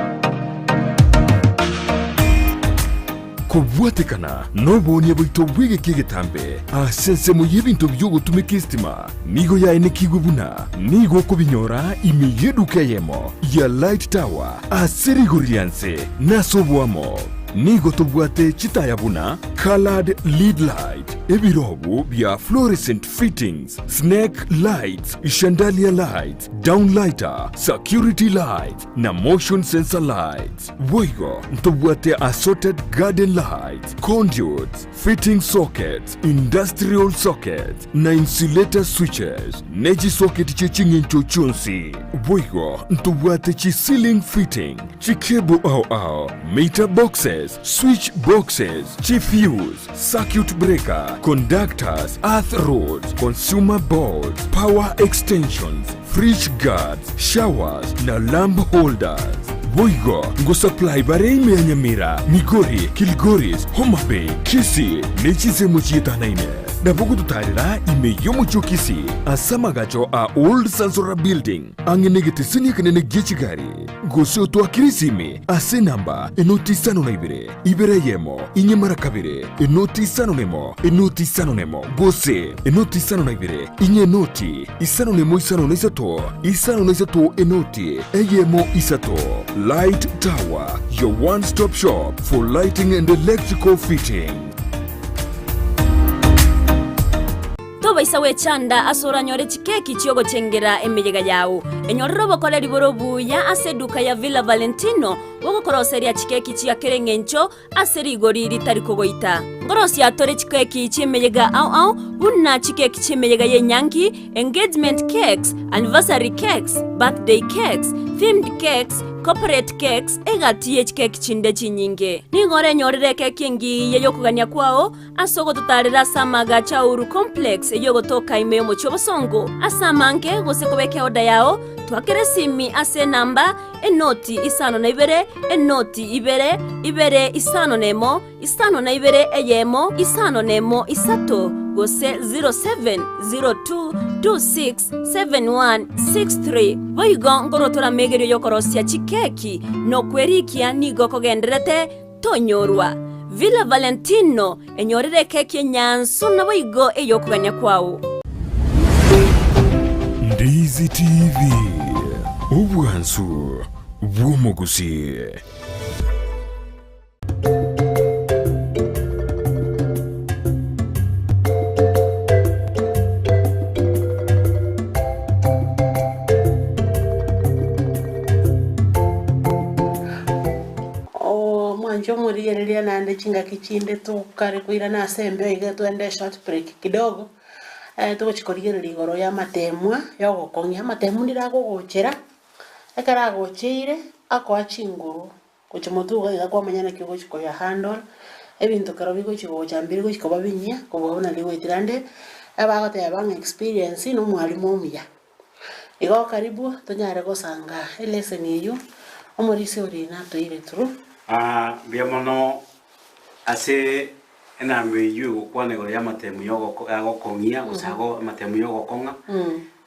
Kobwatekana noboonia bwaito bw'egeka egetambe ase ensemo y'ebinto bi'ogotumeka estima nigo yaenekigwe buna nigo okobinyora ime y'eduka eyemo ya Light Tower ase rigori ria nse na ase oboamo. Nigo tobwate chitaya buna coloured lead light, ebirobu bia fluorescent fittings, snake lights, chandelier lights, downlighter, security lights na motion sensor lights. Boigo ntobwate assorted garden lights, conduits, fitting sockets, industrial sockets, na insulator switches, ne chisocket chie ching'encho chionsi. Boigo ntobwate chi ceiling fitting, chi cable ao ao, meter boxes, switch boxes, chi fuse, circuit breaker, conductors, earth rods, consumer boards, power extensions, fridge guards, showers na lamp holders. Boigo ngosupply bare ime ya Nyamira, Migori, Kilgoris, Homa Bay, Kisii ne chinsemo chietanaine. Nabo gototarera ime y'omochie o Kisii ase amagacho a Old Sansora Building ang'e negeteseni ekenene gie chigari. Gose otwakere esimi ase enamba enoti isano na ibere, ibere eyemo, inye mara kabere, enoti isano nemo, enoti isano nemo, gose enoti isano na ibere, inye enoti isano nemo isano na isato, isano na isato enoti eyemo isato. Light Tower, your one stop shop for lighting and electrical fitting. Tobaisa gwechanda ase oranyore chikeki chi'ogochengera emeyega yao. Enyorere obokoreri bore obuya ase eduka ya Villa Valentino bogokoroseria chikeki chia kera engencho ase rigori ritari kogoita. Nkorosia tore chikeki chi'emeyega ao ao buna chikeki chi'emeyega y'enyangi, engagement cakes, anniversary cakes, birthday cakes, themed cakes, corporate cakes, egati ye chikeki chinde chinyinge. Nigo orenyorere ekeki engiya y'okogania kwao Ase ogototaarera ase amaagacho a Uhuru Complex eyio egotoka ime y'omochie obosongo. Ase amange gose kobeka eoda yao, twakere esimi ase enamba, enoti isano na ibere, enoti ibere, ibere isano na emo, isano na ibere eyemo, isano na emo isato, gose 0702267163. Boigo nkorwa tore amegerio y'okorosia chikeki na okwerikia nigo kogendererete Tonyorwa. Villa Valentino, enyorere ekeki enyansu naboigo ey'okogania kwao. Ndizi TV, obwansu bw'omogusii. Omwanche omorigereria naende chingaki chinde tokare koirana ase embeo iga twende eshort break kidogo, togochi korigereria igoro ya amatemwa ya ogokong'ia. Amatemu ndire agogochera, ekero agocheire, akoa chinguru gochia motwe iga iga kwamanya naki ogochi koya handle, ebinto ekero bigochi gocha mbiri gochi koba binyia kobua buna rigoetire. Naende ebagoteba ng'a experience na omwalimu omuya. Igo karibu tonyare gosanga eleseni eyio omorisia oria natoire through. Aa mbuya mono ase enamba eyio egokwana igoro y'amatemu y'ogoko agokong'ia gose ago amatemu y'ogokong'a,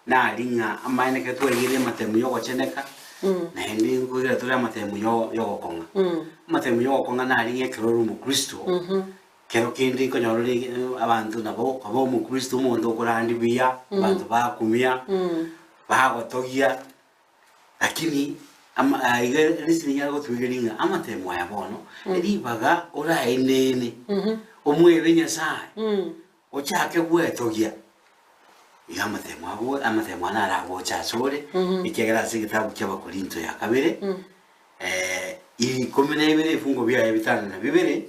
nari ng'a amaene ekero twarigereire amatemu y'ogocheneka, naende nkoigera tore amatemu yo yogokong'a. Amatemu y'ogokong'a nari ng'a ekero ore omokristo, Kero kende nkonyora ore abanto nabo koba omokristo omonto okorandia buya, abanto bakumia, bagotogia, lakini ama aiga risingi agotwegeria ng'a amatemo aya bono, ribaga oraenene, omwebe Nyasaye, ochake gwetogia, iga amatemo ago amatemo aya naro agocha asore, ekiagera ase egetabu kia Abakorinto ya kabere, Ikomi na ibere ebifungo biaye bitano na bibere,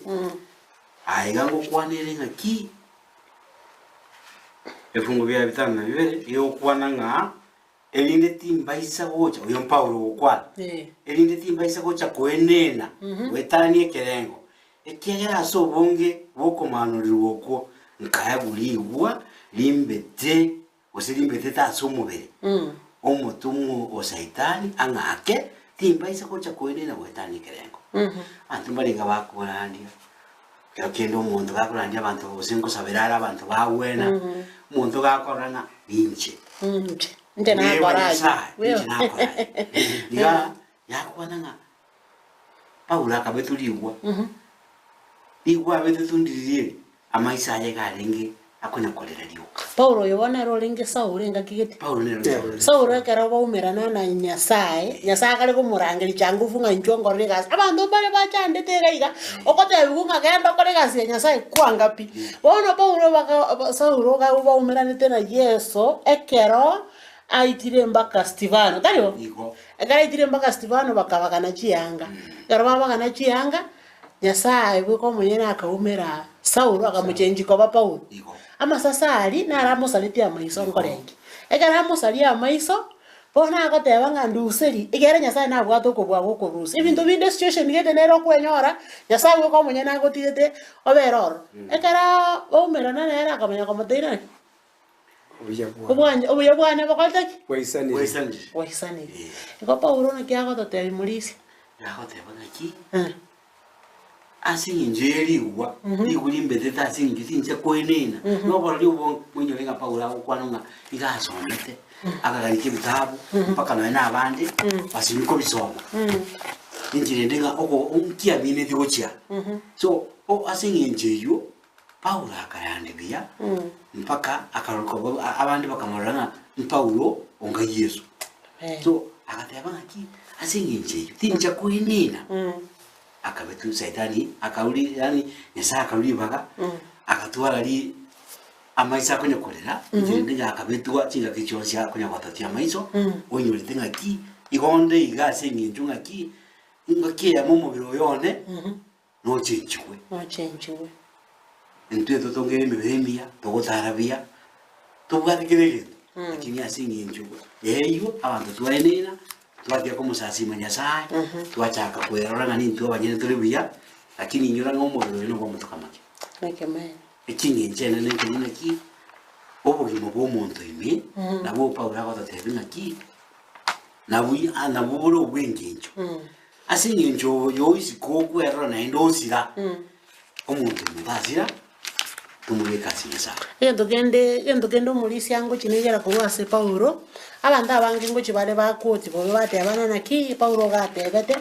aye iga ngokwana ere ng'aki? Ebifungo biaye bitano na bibere, iga egokwana ng'a erinde timbaisa gocha, oyo Paulo ogokwana, erinde timbaisa gocha koenena, goetania ekerengo, ekiagera ase obonge bw'okomaanorirwa okwo nkaegwa rigwa rimbete gose rimbetete ase omobere, omotomwa o Saitani ang'ake, timbaisa gocha koenena goetania ekerengo. Abanto mbarenge bakorandia, ekero kende omonto gakorandia abanto gose nkosabera are abanto bagwena, omonto gakorora ng'a ninche. Inche, inche Bweba nakora ayio. Nyasaye, inche nakora ayio. Iga yakwana ng'a Paulo akabetwa rigwa. Nigo abetete ondiriri eri, amaiso aye iga arenge akonya-korera rioka. Paulo oyo bono nere orenge Saulo engaki gete. Paulo nere Saulo. Saulo ekero baumerana na Nyasae, Nyasae akare komorangeria changufu ng'a inchuo nkorere egasi. Abanto mbare bachandete iga iga, ogotebiwa ng'a genda okore egasi ya Nyasae kwanga pi. Bono Paulo baka Saulo iga baumeranete na Yeso ekero aitire mpaka Stefano, tari bo? Igo. Ekero aitire mpaka Stefano bakabagana chianga, ekero babagana chianga, Nyasae bweka omonyene akaumera Saulo akamochenchia koba Paulo. Amasase aria naro amosaretie amaiso nkorenge. Ekero amosaria amaiso, bono agoteba ng'a nduseri, ekiagera Nyasae nabwate okobua gwa okorusia. Ebinto binde situation gete nere okwenyora, Nyasae bweka omonyene agotigete obere ororo. Ekero baumerana nere akamanya komotebia naki? Obuya bwane. Obwanch obuya bwane bokorete ki? Bwaisanire. Bwaisanire. Bwaisanire. Igo Paulo naki agototebia morisia? Nagoteba ng'aki, Eh. ase eng'encho ye rigwa, rigwa rimbetete ase eng'encho tincha koenena, noborori obonge, moinyore ng'a Paulo agokwana ng'a iga asomete, akagarika ebitabu, mpaka nonya na abande, basinywa kobisoma. Enchera ende ng'a oko nkiamineti gochia. So, o ase eng'encho eywo, Paulo akarandia buya mpaka akaroka abande bakamorora ng'a Paulo onga Yeso. So agateba ng'aki ase eng'encho eyio tincha koenena akabetu saitani akauri yaani Nyasaye akarua ribaga agatwara ri amaiso akonya korera inche rende ng'a akabetwa chingaki chionsi akonya gototia amaiso oinyorete ng'aki igo onde iga ase eng'encho ng'aki ng'aki eyemo omobere oyo one. Nochenchigwe. Nochenchigwe. Intwe totongere emebere emiya, togotara buya, tobwate kera egento, lakini ase eng'encho eyio abanto twaenena, twatiga komosasima Nyasaye, twachaka kwerora ng'a nintwe abanyene tore buya, lakini inyora ng'a omobere oyo nobwa amatuko amake. Ekemanyererio. Eking'encho enene nkeria ng'aki, obogima bwa omonto ime, nabwo Paulo agototebia ng'aki, nabwo nabwo bore obw'engencho. Ase engencho oyo oisiko okwerora naende osira, omonto oyo tasira, tomobeke ase Nyasae. Egento kende egento kende omorisia ngochia negera korwa ase Paulo, abanto abange ngochia bare bakwoti bobe batebana naki Paulo iga atebete,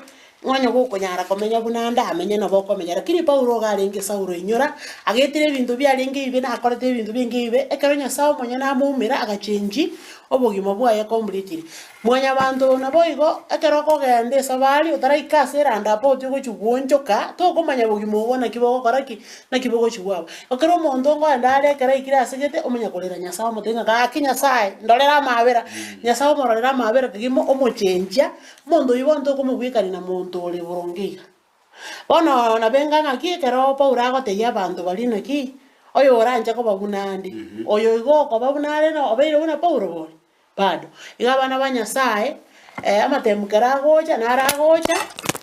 ng'a onye gokonyara komenya buna ande amenye nabo okomenya. Lakini Paulo iga arenge Saulo inyora, agetire ebinto biarenge ebibe nakorete ebinto binge ebibe, ekero Nyasae omonyene amoumera agachengi obogima bwaye completely. Mwanyabanto naboigo, ekero okogenda esabari otaraika ase erandapoti ogochia gwoonchoka, tokomanya bogima obwo naki bogokora ki, naki bogochia bwaba. Ekero omonto okoenda are ekero aikire ase gete, omanya korera Nyasae omotebie ng'a gaki Nyasae, ndorera amaabera. Nyasae omororere amaabera kegima omochenchia, omonto oyio bono tokomobwekania na monto ore boronge iga. Bono nabenga ng'aki ekero Paulo agotebia abanto baria naki, oyo oranche koba buna ande, oyo igo okoba buna are na obeire buna Paulo bori? Bado. Igo abana ba Nyasae, amatemu kero agocha, naro agocha,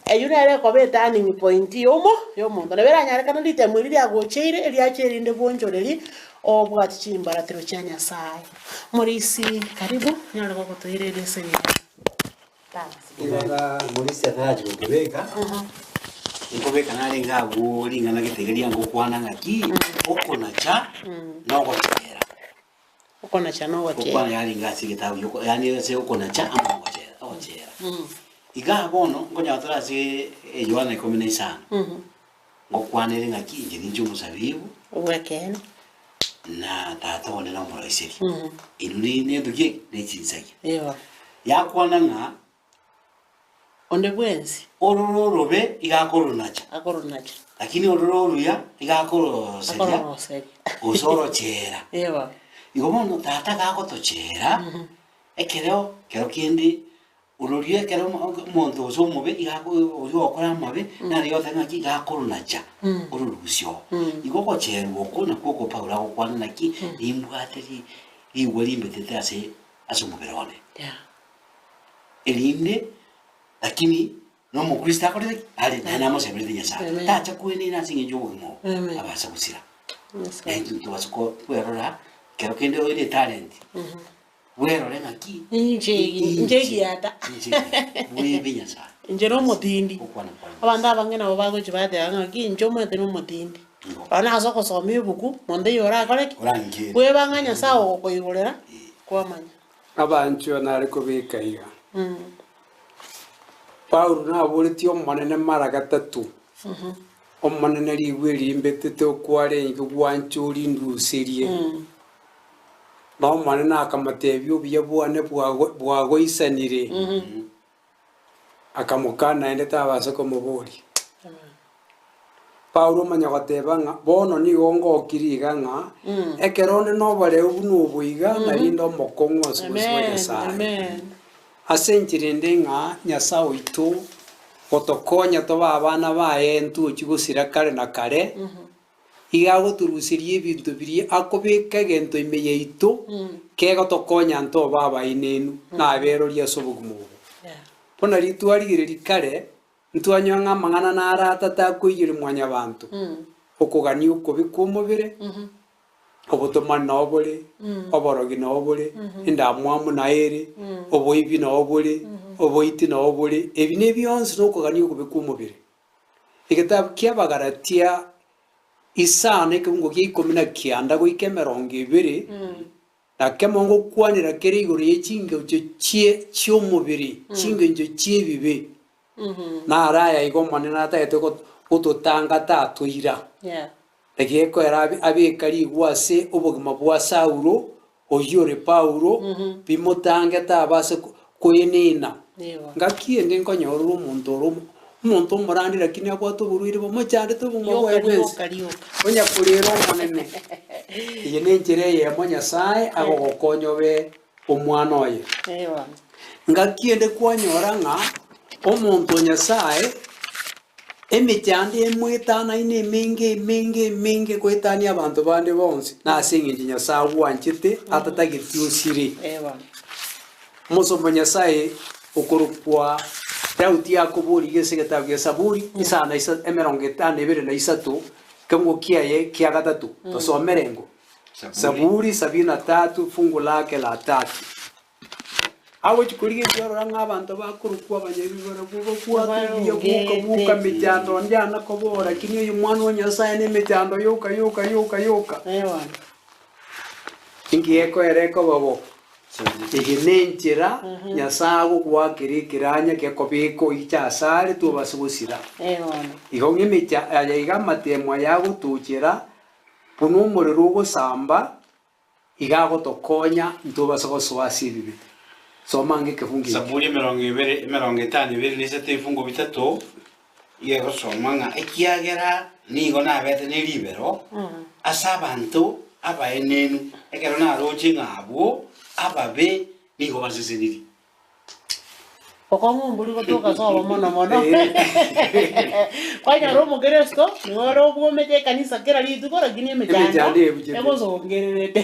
eyio nere ekoba eturning point yomo yomonto. Nabo eranyarekane ritemu erio riagocheire, eriacha erinde bwonchoreri, obwate chimbaratero chia Nyasae. Morisi karibu, nyare gogotoira erioso riaye. Thanks. Omorisia atarachi gokebeka, nkobeka narenge abwo ring'ana gete iga riangokwana ng'aki, okonacha na ogochera. Okonacha na ogochera. Gokwana yarenge ase egetabu gioko yaani ase okonacha amo na ogochera ogochera. Igaa bono nkonyora tore ase Yohana ikomi na isano, ngokwanere ng'aki inche ninche omosabibu, Obw'ekeene. na tata one nomoroiseria. Inwe ne nento ki eke? Ne chinsagia. Ewa. Yakwana ng'a Onde bwensi. Ororo orobe iga akoronacha. Akoronacha. Lakini ororo oruya iga akororoseria. Akororoseria. Gose orocheera. Ewa. Igo bono tata gagotocheera, ekero kero kende ororia ekero omonto gose omobe iga ako oria ogokora amabe, nare goteba ng'aki iga akoronacha, ororusia oo. Igo ogocherwa okwo nakwo oko Paulo agokwana naki, nimbwate ri rigwa rimbetete ase ase omobere one. Yeah. Erinde, lakini nomokristo akorete ki? Are naende namosemerete Nyasaye. Amen. Tacha kwenena ase eng'encho y'obogima obo, Amen. abase gosira. Nyasaye. Naintwe ntobase ko- kwerora, kero kende oire etalent, bwerore ng'aki, Inche inche egiata. inche bwebe Nyasaye. Inche nomotindi. Gokwana kwane. Abanto abange nabo bagochia bateba ng'aki inche omanyete nomotindi. Igo. Bono ase ogosoma ebuku, monto eyio orakore ki? Orangere. Kweba ng'a Nyasaye ogokoigorera, kwamanya. Abanchwa nare kobeka iga. Paulo naboretie Omonene mara gatato. Omonene rigwe rimbetete okwarenge gwancha orinduserie. Na Omonene akamotebia, Obuya bwane bwagoisanire. Akamokana naende tabasa komoboria. Paulo omanya goteba ng'a bono nigo ngokirie iga ng'a ekero onde noboreu buna obo iga, narinde omokong'u ase obosio bwa Amen. Nyasae. Amen. Ase enchera ende ng'a Nyasae oito gotokonya tobe abana baye ntochi gosira kare na kare, iga agotoruseria ebinto biria akobeka egento ime yaito kegotokonya ntobe abaenenu na aberori ase obogima obo. Buna ritwarigereria kare, ntwanyora ng'a amang'ana naro atato akoiyeria mwanyabanto, okogania okobe kw'omobere, Obotomani nao bore, oborogi nao bore, endamwamu nayo ere, oboibi nao bore, oboiti nao bore, ebi nebionsi nokogania okobe kw'omobere. Egetabu ki'Abagalatia isano ekebungo gia ikomi na kianda goika emerongo ebere, na kemo ngokwanera kere igoro ye chingencho chie chi'omobere, chingencho chi'ebibe. Naro aya igo Omonene atagete gototanga tatoira. Naki gekoera abeka rigwa ase obogima bwa Saulo, oyio ore Paulo, bimotange tabase koenena. Ngaki ende nkonyorora omonto ore omonto omorandi lakini abwate oborwaire bomochandete obogima bwaye bwensi, onya korera Omonene. Eye nenchera eyemo Nyasae agogokonya obe omwana oye. Ngaki ende kwanyora ng'a omonto o Nyasae Emechando emoetanaine emenge, emenge, emenge goetania abanto bande bonsi, na ase engencho Nyasae agwanchete atatageti osire. Omosomba o Nyasae okorokwa Daudi akoboria ase egetabu gia Saburi isano na isa emerongo etano na ebere na isato, ekeungo kiaye kia gatato, tosomere ngo. Saburi sabini na tatu fungu lake la tatu. Agochia korigereria orora ng'a abanto bakorokwa abanyabibe barabwo babwate obuya bwoka bwoka emechando onde ana kobora lakini oyo omwana o Nyasaye na emechando yoka yoka yoka yoka. Inki gekoera ekoba bo? Eye nenchera Nyasaye agogoakera ekeranya gekobeka oiche asare tobase gosira. Igo ng'a emecha aya iga amatemo aya agotochera buna omorero ogosamba Iga agotokonya ntobase gosoa ase ebibe. Soma ange ekefungo eke. Zaburi emerongo ebere, emerongo etano ebere na isato ebifungo bitato, iga egosoma ng'a ekiagera nigo nabete ne ribero ase abanto abaenenu, ekero naroche ng'a abwo ababe nigo basesenirie. Bokong'u mbori gotoka sobo mono mono. Kwanyora omokristo nigo ore obwomete ekanisa kera rituko lakini emechando Emechando ebuchete. egosongererete.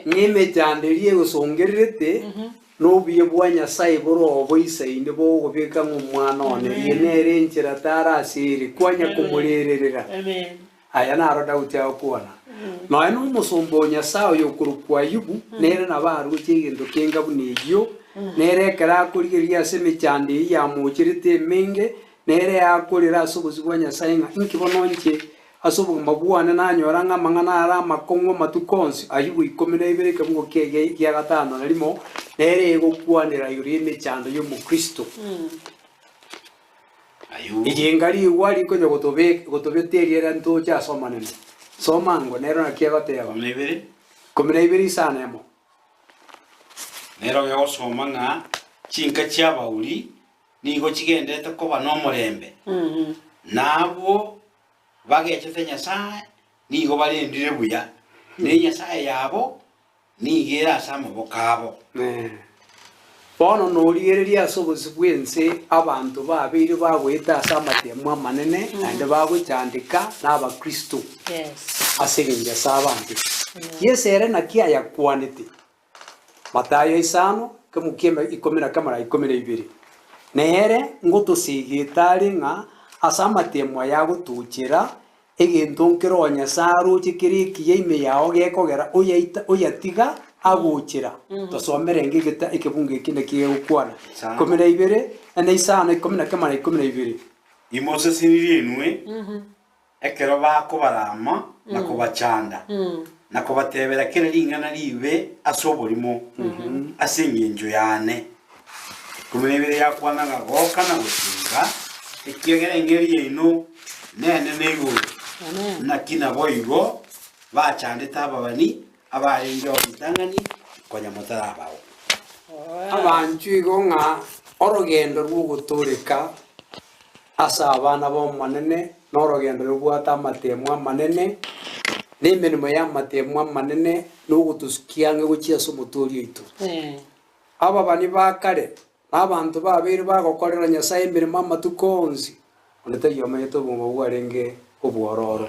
Ng'a emechando eria egosongererete nobuya bwa Nyasaye bore oboisaine bogobeka ng'a omwana one, eye nere enchera tarasere, kwanya komorererera. Amen. Aya naro Daudi agokwana, Nonya nomosomba o Nyasae oyokorokwa Ayubu, nere nabo aroche egento kenga buna eyio, nere ekero akorigereria ase emechando eyio yamocherete emenge, nere akorera ase obosio bwa Nyasae ng'a inki bono inche ase obogima bwane nanyora ng'a amang'ana are amakong'u amatuko onsi. Ayubu ikomi na ibere ekebugo kiaye gia gatano na rimo, nere egokwanera igoro y'emechando y'Omokristo. Ayubu. Egenga rigwa rikonya gotobeta eriera ntoche ase Omonene. Soma ango, nero naki egoteba. Ikomi na ibere. Ikomi na ibere isano emo. Nero gegosoma ng'a chinka chi'abauri nigo chigenderete koba nomorembe, na abwo bagechete Nyasae nigo barendire buya, na enyasae yabo Nigo ere ase amaboko abo. Bono norigererie ase obosio bw'ense abanto babeire bagoeta ase amatemo amanene naende bagochandeka n'Abakristo ase engencho ase abanto. Yeso ere naki ayakwanete? Mathayo isano, ekemo kia ikomi na kemo na ikomi na ibere. Nere ngotosegeta are ng'a ase amatemo aya agotochera Egento nkere o Nyasae aroche kere ekiya ime yao gekogera oyaita oyatiga agochera. Tosomere enga egeta ekebungo eke naki gegokwana. Ikomi na ibere, na isano, ikomi na kemo na ikomi na ibere. Imosesenirie inwe ekero bakobarama na kobachanda, na kobatebera kera ring'ana ribe ase oborimo ase engencho yane. Ikomi na ibere yakwana ng'a goka na gochenga, ekiagera eng'eria yaino. Nenene igoro. Amen. Naki naboigo bachandete ababani abarenge oo ritang'ani konya motarabao. Abanchwa igo ng'a orogendo rw'ogotooreka ase abana b'Omonene norogendo robwate amateemwa amanene, na emeremo y'amateemwa amanene nogotosukia ang'e gochia ase Omotooria oito. Ababani ba kare na abanto babeire bagokorera Nyasae emeremo amatuko onsi, onde tari omanyete obogima bwarenge obwororo.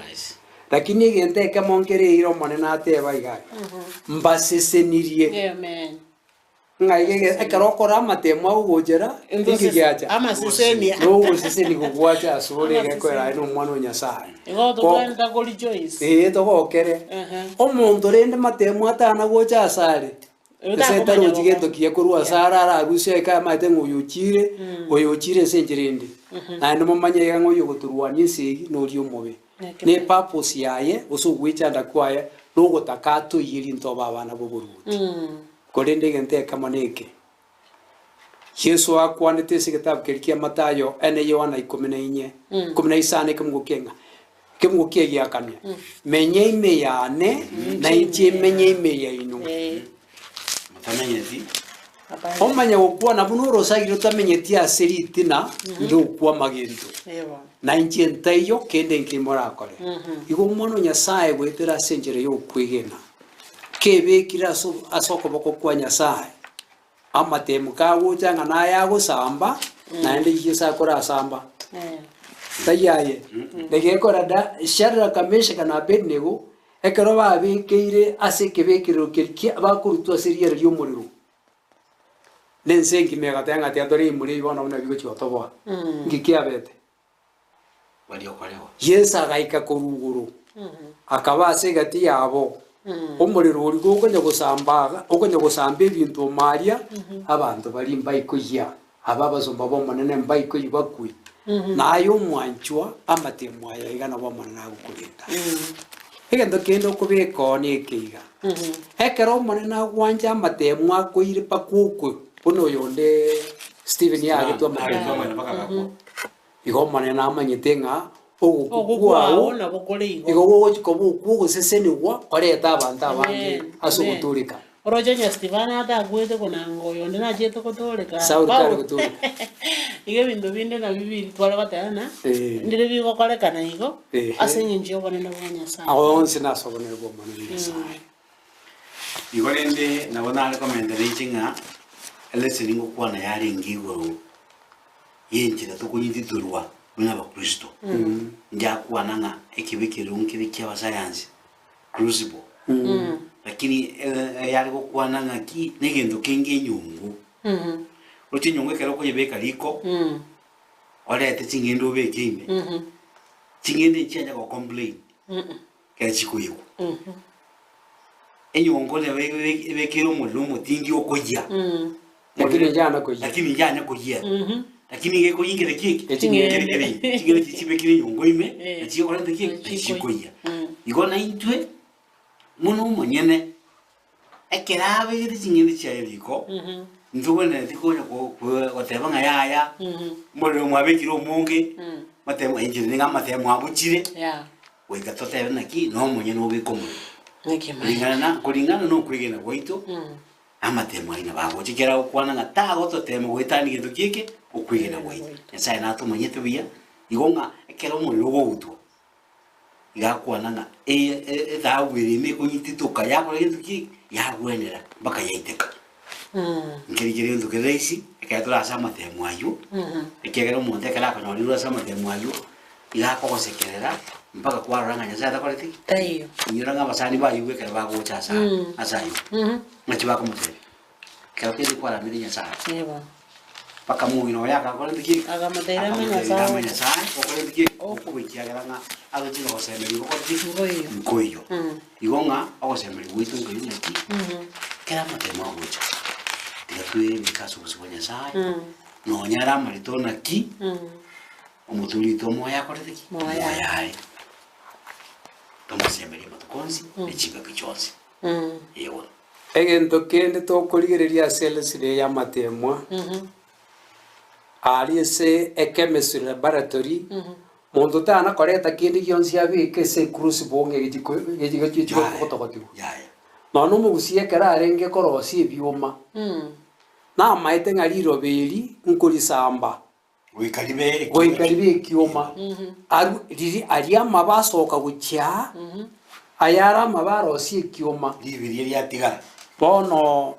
Lakini egento ekemo nkere eira Omonene ateba iga, Mbasesenirie. Amen. Ng'a iga ege- ekero okora amatemo agogochera, inki giacha? Amasesenia. Nogoseseniwa gwacha asore iga ekoera aye nomwana o Nyasae. Igo tobwenerete korejoice. Ee, togokere. Ehe. Omonto rende matemo atana gocha asare, Ase tarochi gento kiya korwa ase are ararusie aike amaete ng'a oyo ochiire, oyo ochiire ase enchera ende. Naende momanye iga ng'a oyo ogotorwania esegi noria omobe. Na epurpose yaye, gose ogwechanda kwaye, nogotaka atoyie rinto obe abana b'oboruoti. Korende egento ekemo neke, Yeso akwanete ase egetabu keria kia Mathayo ene Yohana ikomi na inye, ikomi na isano ekemungo kia ng'a, ekemungo kia egiakamia, Menye ime yane, na inche menye ime yaino. Motamenyeti. Omanye gokwana buna orosagire otamenyeti ase ritina ndokwama gento, na inche ntaiyo kende nki morakore. Igo Omwana o Nyasae goetera ase enchera y'okwegena, kebekire ase okoboko kwa Nyasae, Amatemu kagocha ng'a naye agosamba, naende Yeso akorasamba. Tari aye. Egekora da Shadraka, Meshaka na Abednego, ekero babekeire ase ekebekerero keria kia bakorutwa ase riera ri'omorero, na ense engima egateba ng'a tiga tore imure ebi bono buna bigochia gotoboa. Nki kiabete? Yeso agaika korwa igoro, akaba ase egati yabo, omorero oria gokonya gosamba okonya gosamba ebinto ime aria, abanto baria mbaikoyia, aba abasomba b'Omonene mbaikoyia bakwe. Na aye omwanchwa, amatemo aya iga nabo Omonene agokorenda. Egento kende okobeka oo neke iga, ekero Omonene agwancha amatemo akoire mpaka okwe, buna oyonde Stephen yagetwe amatemo. Igo Omonene namanyete ng'a ogokwa Ogokwa kwao kwao nabo kore igo. igo gogochia koba okwo ogosesenigwa korete abanto abange Amen. ase Amen. ogotooreka. Oroche onye Stefano atakwete konanga oyonde nachiete gotooreka Sauli tare Paulo. gotooreka. Igo ebinto binde nabio biri tware goteba ng'a Eh. ndire bigokorekana igo Ehe. ase eng'encho y'obonene bwa Nyasaye. Ago onsi nase obonene bw'Omonene Nyasae. Igo rende nabo nare komentera inche ng'a eleseni ngokwana yarenge igoro y'enchera tokonyititorwa buna Abakristo. Ndiakwana ng'a ekibe keria nkere kia abasayansi, crucible. Lakini eyare gokwana ng'aki negento kenge enyongo. Roche enyongo ekero okoyebeka riko, orete ching'ende obeke ime, ching'ende nchianya go complain ekero chikoyigwa. Enyongo nabo ebekire omorero omotindi okoyia. Lakini njana koyia. Lakini njana koyia. Lakini iga ekoyia nkere ki eke? Eching'ende. Nkere kere ime. Ching'ende chiria chibekire enyongo ime, Eh. na chigokorenta ki? Na Na chikoyia. Igo naintwe, buna omonyene, ekero abegete ching'ende chiaye riko, ntobwenereti konya ko- ko- goteba ng'a yaya, omorero mwabekire omonge, matemo inche niga amatemo abuchire, Yeah. Goika totebe naki nomonyene obeke omorero. Nekemaene. Koringana na koringana nokwegena gwaito, amatemo aino bagocha ekero agokwana ng'a tagototema goetania gento kieke okwegena gwaito. Nyasaye natomanyete buya, igo ng'a ekero omorero ogoutwa, iga akwana ng'a eye e- ethahabu ere ime ekonyititoka yakora gento ki? Yagwenera mpaka yaiteka. Nkeri kere gento kere rahisi, ekero tore ase amatemo aywo, ekiagera omonto ekero akonyorirwe ase amatemo aywo, iga akogosekerera mpaka kwarora ng'a Nyasaye atakoreti ki? Taiyo. Inyora ng'a abasani bayigwe ekero bagocha ase aya ase aywo, ng'aki bakomotebia, ekero kende kwaramire Nyasaye, Ebo. mpaka omong'ina oye agakorete ki? Akamotebia rama Akamotebia Nyasaye rama oche. Nyasaye, okorete ki? Okwe ekiagera ng'a aroche ng'a gosemeria gokorete ki? Nkoiyo. Nkoiyo. Igo ng'a ogosemeria gwaito nkoiyo ng'aki, kera amatemo agocha, tiga twebeke ase obosio bwa Nyasaye, nonya are amarito naki, omotori oito omoyo akorete ki? Moyo Moyo are. Tomosemerie amatuko onsi, ne chingaki chionsi. Ee bono. Egento kende tokorigereria ase elesini eye y'amatemwa, aria ase echemistry laboratory, Monto tana koreta kende gionsi abeke ase ecrucible ng'a egechi ko- egechi gechi Yaya. gotogotigwa. Yaya. Nonya omogusia ekero arenge korosia ebioma, namaete ng'a riroba eri nkorisamba Goika ribe goika ribe ekioma. Aru riri aria amabe asoka gochia aa, ayare amabe arosie ekioma. Ribiria riatigara. Bono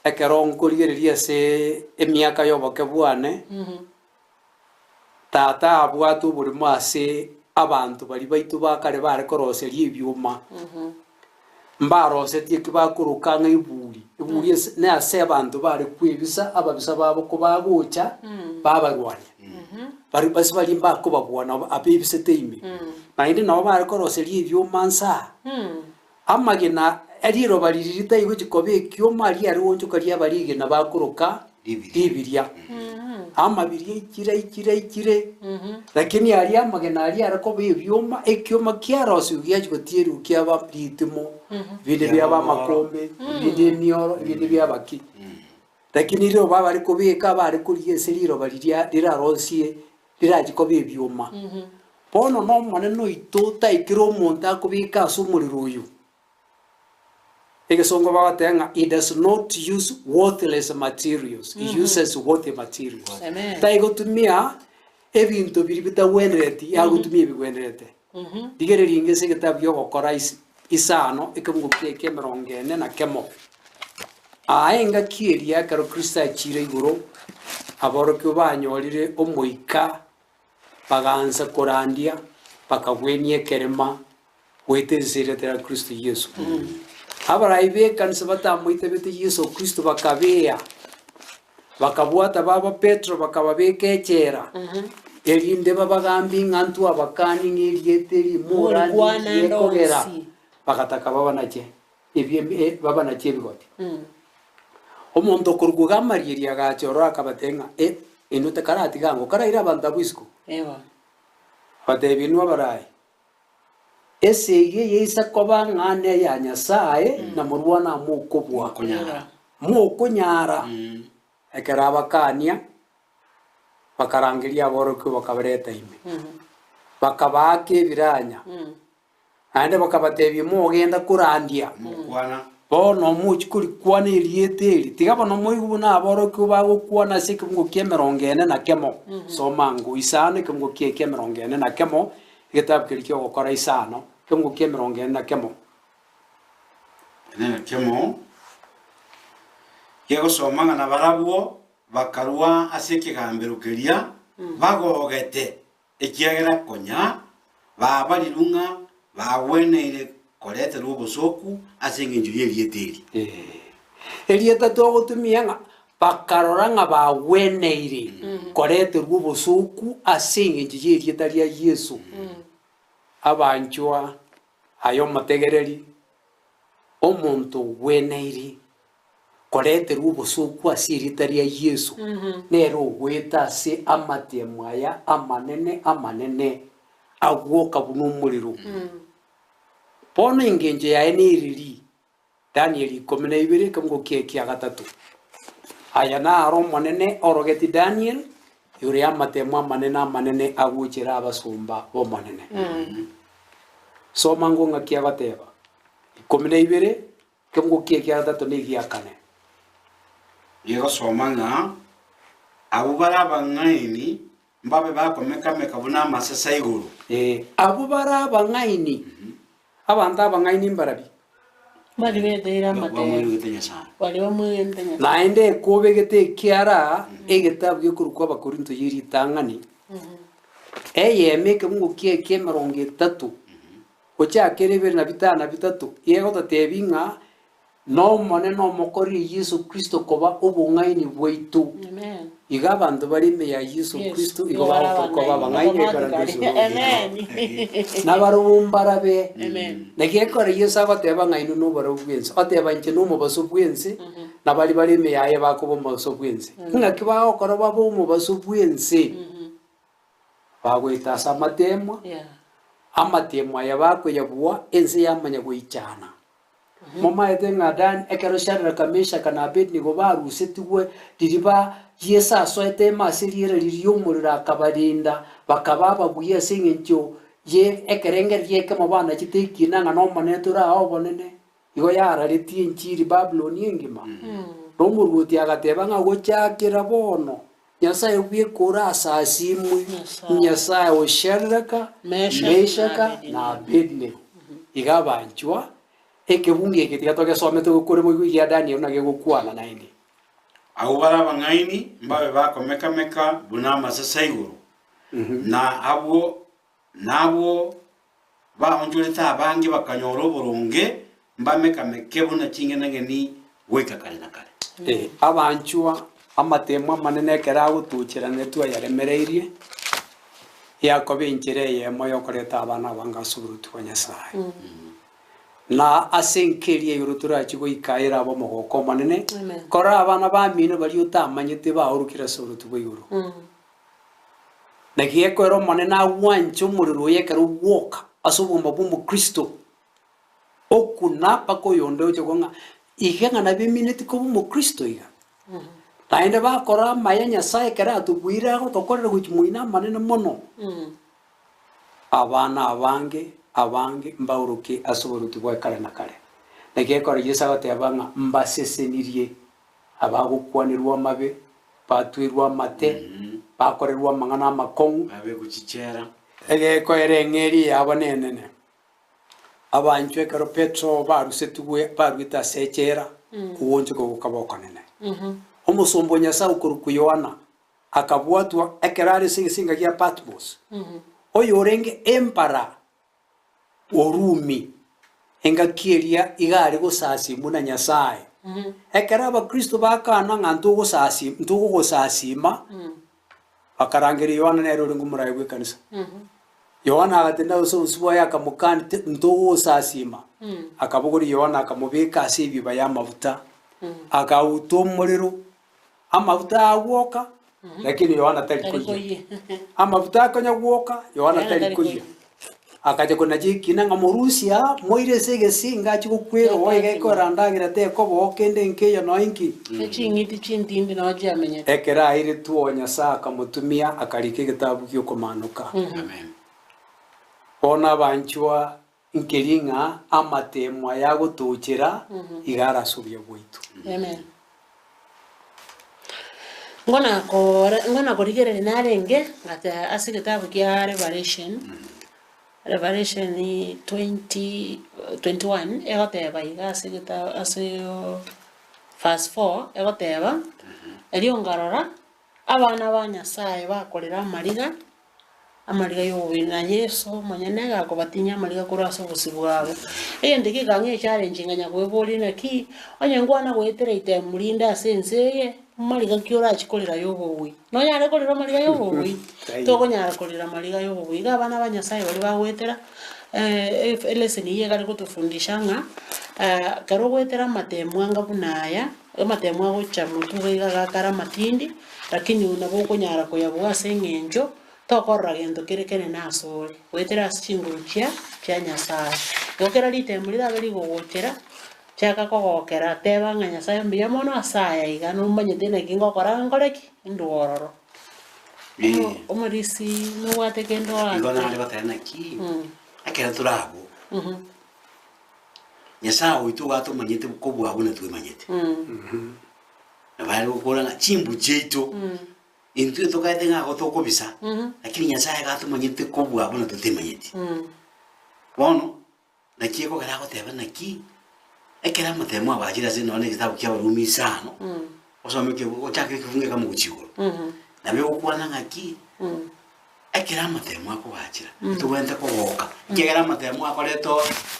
ekero nkorigereria ase emiaka y'oboke bwane, Tata abwate oborimo ase abanto baria baito ba kare bare koroseria ebioma, mbarosetie eki bakoroka ng'a eburi. Eburi ase na ase abanto bare kwebisa ababisa babo kobagocha babarwania. Bari base baria mbakobabua nabo abebisete ime. Naende nabo bare koroseria ebioma nsa aa, amagena riroba riria ritai gochia koba ekioma aria are goonchoka riaba rigena bakoroka ribiria. Amabiria aichire aichire aichire, lakini aria amagena aria are koba ebioma, ekioma kiarosiwa giachia gotierigwa kiaba ritimo, ebinde biaba amakombe, ebinde emioro, ebinde biaba ki. Lakini riroba abare kobeka abare korigia ase riroba riria rirarosie rirachie koba ebioma. Bono n'Omonene oito taikire omonto akobeka ase omorero oyo. Egesongo bagoteba ng'a he does not use worthless materials, he uses worthy materials. Amen. Taigotumia ebinto biria bitagwenereti, yagotumia ebigwenerete. Rigereria ringe ase egetabu gi'ogokora is- isano, ekemungo kiaye kia emerongo ene na kemo. Aa engaki eria ekero Kristo achiire igoro, aborokigwa banyorire Omoika, bagaansa korandia, bakagwenia ekerema goeta ense eria tera Kristo Yeso. Abarai b'ekanisa batamoitabete Yeso Kristo bakabeea, bakabwata babo Petero bakababeka echela, erinde babagambie ng'a ntwabakanie ng'a erieta eri Morikwana morandie ande kogera onsi. bagataka babanache ebie babanache ebigoti. Omonto okorokwa Gamalieli agacha ororo akabatebia ng'a e inwe tekaratiga ango, karaire abanto abwo isiko. Ewa. Abatebia inwe abarai, Esegi eye eisa koba ng'a neya Nyasae, na morwane amo okobua. Mokonyara. Mokonyara. Ekero abakania, bakarangeria aborokigwa bakabareta ime, bakabaaka ebiranya, naende bakabatebia, Mogenda korandia. Mokwana. Bono mochie korikwana erieta eri, tiga bono moigwe buna aborokigwa bagokwana ase ekebungo ki'emerongo ene na kemo. Soma ango isano ekebungo kiaye ki'emerongo ene na kemo, egetabu keria ki'ogokora isano, ekebungo ki'emerongo ene na kemo. Ene na kemo, gegosoma ng'a nabarabwo bakarua ase ekegambero keria bagogete Ekiagera konya baabarirwe ng'a bagweneire koreterwa obosooku ase engencho y'erieta eri. Erieta togotumia ng'a bakarora ng'a bagweneire koreterwa obosooku ase engencho y'erieta ria Yeso. Abanchwa, aye omotegereri, omonto ogweneire koreterwa obosooku ase erieta ria Yeso, nere ogoeta ase amatemo aya amanene amanene agwoka buna omorero. Bono engencho yaye nereri, Danieli ikomi na ibere ekemungo kiaye kia gatato. Aya naro Omonene orogetie Daniel igoro y'amatemo amanene amanene agochera abasomba b'Omonene. Soma ng'o ng'aki agoteba, ikomi na ibere Ekemungo kiaye kia gatato na egia kane. Gegosoma ng'a abwo bare abang'aini mbabe bakomeka-meka buna amasase a igoro. Ee, abwo bare abang'aini, abanto abang'aini mbarabi? Baria beteire amatero. Bamwegenete Nyasae. Baria bamwegenete Nyasae. Naende ekobegete ekiara egetabu gekorokwa Abakorinto ye ritang'ani, eyemo ekebungo kiaye ki'emerongo etato, Gochakera ebere na bitano na bitato, egototebia ng'a n'Omonene omokorire Yeso Kristo koba obong'aini bwaito. Amen. Iga abanto bare ime ya Yeso Yes. Kristo igo Igo bare bagokorwa koba abang'aini. abang'aini ekero Automatically. Kristo Amen. Nabarobwo mbarabe. Amen. Naki ekero Yeso agoteba ng'a inwe noborobwo bw'ense, oteba inche nomobaso bw'ense, na baria bare ime yaye bakoba omobaso bw'ense. Ng'aki bagokora babe omobaso bw'ense? Bagoeta ase amateemwa, Yeah. amateemwa aya bakoyabua, ense yamanya goichana. Momaete ng'a Dan ekero Shadraka, Meshaka, na Abednego barusetigwe riria ba Yeso asoete ime ase riera riria ri'omorero akabarenda, bakaba ababuya ase engencho ye ekerengererio ekemo banachete ekina ng'a n'Omonene tore aa obonene. Igo yararetie enchiri Babuloni engima. Na omoruoti agateba ng'a gochakera bono Nyasae bweka ore asasimwe, Nyasae o Shadraka, Meshaka, na Abednego. Iga abanchwa, ekebungo eke tiga togesome togokore boigo egia Daniel na gegokwana naende. Abwo bare abang'aini mbabe bakomeka-meka buna amasase a igoro, na abwo nabwo baonchorete abange bakanyora oboronge, mbameka-meke buna ching'enang'eni goika kare na kare. Ee, abanchwa, amatemo amanene ekero agotocherana twayaremereirie, yakoba enchera eyemo y'okoreta abana abange ase oboruoti bwa Nyasae. Na ase enka eria igoro torachie goika ere abe omogoko omonene, Amen. korora abana bamino baria otamanyete baorokire ase oboruoti bwa igoro. Naki gekoera Omonene agwanche omorero oye ekero ogwoka ase obogima bw'Omokristo, okuna mpaka oyonde oche kong'a iga ng'a nabimineti koba Omokristo iga. Naende bakora amaya Nyasaye ekero atobuire agotokorera gochia moino amanene mono. Abana abange abange mbaoroke ase oboruoti bwaye kare na kare. Naki gekora Yeso agoteba ng'a mbasesenirie abagokwanerwa amabe, batwerwe amate, bakorerwe amang'ana amakong'u. Babekwe chichela. Egekoera eng'eria yabo nenene. Abanchwa ekero Petero barusetigwe baruete ase echela, ogoonchoka gokaba okonene. Omosomba o Nyasae okorokwa Yohana akabwatwa ekero are ase egesinga gia Patmos, oyorenge empara o Rumi, engaki eria iga are gosasimwa na Nyasae. Ekero abakristo bakana ng'a ntogosasi ntogogosasima, bakarangeria Yohana nere orenge omoraia bw'ekanisa. Yohana agatenena ase obosio bwaye akamokania, ti ntogogosasima. Akabogoria Yohana akamobeka ase ebiba y'amafuta, akauta omorero, amafuta agwoka, lakini Yohana tari Tari koyia. koyia. Amafuta akonya gwoka, Yohana Yohana tari tari koyia. koyia. Akacha konacha ekina ng'a morusie aa, moire ase egesinga achie gokwera oo iga ekora ndagera tekoba oo kende nkeiyo nonya inki. Eching'iti chintindi nao chiamenyete. Ekero airetwe oo Nyasae akamotumia akarika egetabu gi'okomanoka. Amen. Bono abanchwa nkeri ng'a amatemo aya agotochera iga are ase obuya bwaito. Amen. Ngona kore ngona korigereria narenge ngate ase egetabu kia Revelation, Revelation 20 21 egoteba iga ase egetabu aseoo verse 4 egoteba, erio nkarora, abana ba Nyasaye bakorera amariga, Amariga y'obobe, na Yeso omonyene gakobatinyia amariga korwa ase obosio bwabo. Egento gekang'a echallenge nganya kweboria naki, onye nkwana goetera itemu rinde ase ense eye, mariga ki orachie korera y'obobui? Nonyare korera amariga y'obobui? Tokonyara korera amariga y'obobui. Iga abana ba Nyasaye baria bagoetera elesson eyio egare gotofundisha ng'a ekero ogoetera amatemu anga buna aya, amatemu agocha motwe iga iga agakara amatindi, Lakini nabo okonyara koyabua ase engencho tokorora gento kere kenene asore, goetera ase chinguru chia chia Nyasae. Igo kera ritemo rirabe rigogochera, chaka kogokera, teba ng'a Nyasae mbuya mono ase aya iga nomanyete naki ngokora nkore ki? Ndue ororo. Ee. Omorisi nobwate kende Igo oate. nare goteba naki, ekero tore abwo, Nyasae oito igo atomanyete kobua buna twemanyete. Nabo are gokora ng'a chimbu chiaito, intwe tokaete ng'a igo tokobisa, lakini Nyasaye iga atomanyete kobua buna totemanyeti. Bono, naki ekogera agoteba naki, ekero amatemo abachire ase nonye na egetabu kia Abarumi isano, osome eke ochake ekefungu ekemo gochia igoro, nabo egokwana ng'aki, ekero amatemo akobachera, tobwenerete kogoka, ekiagera amatemo akoreta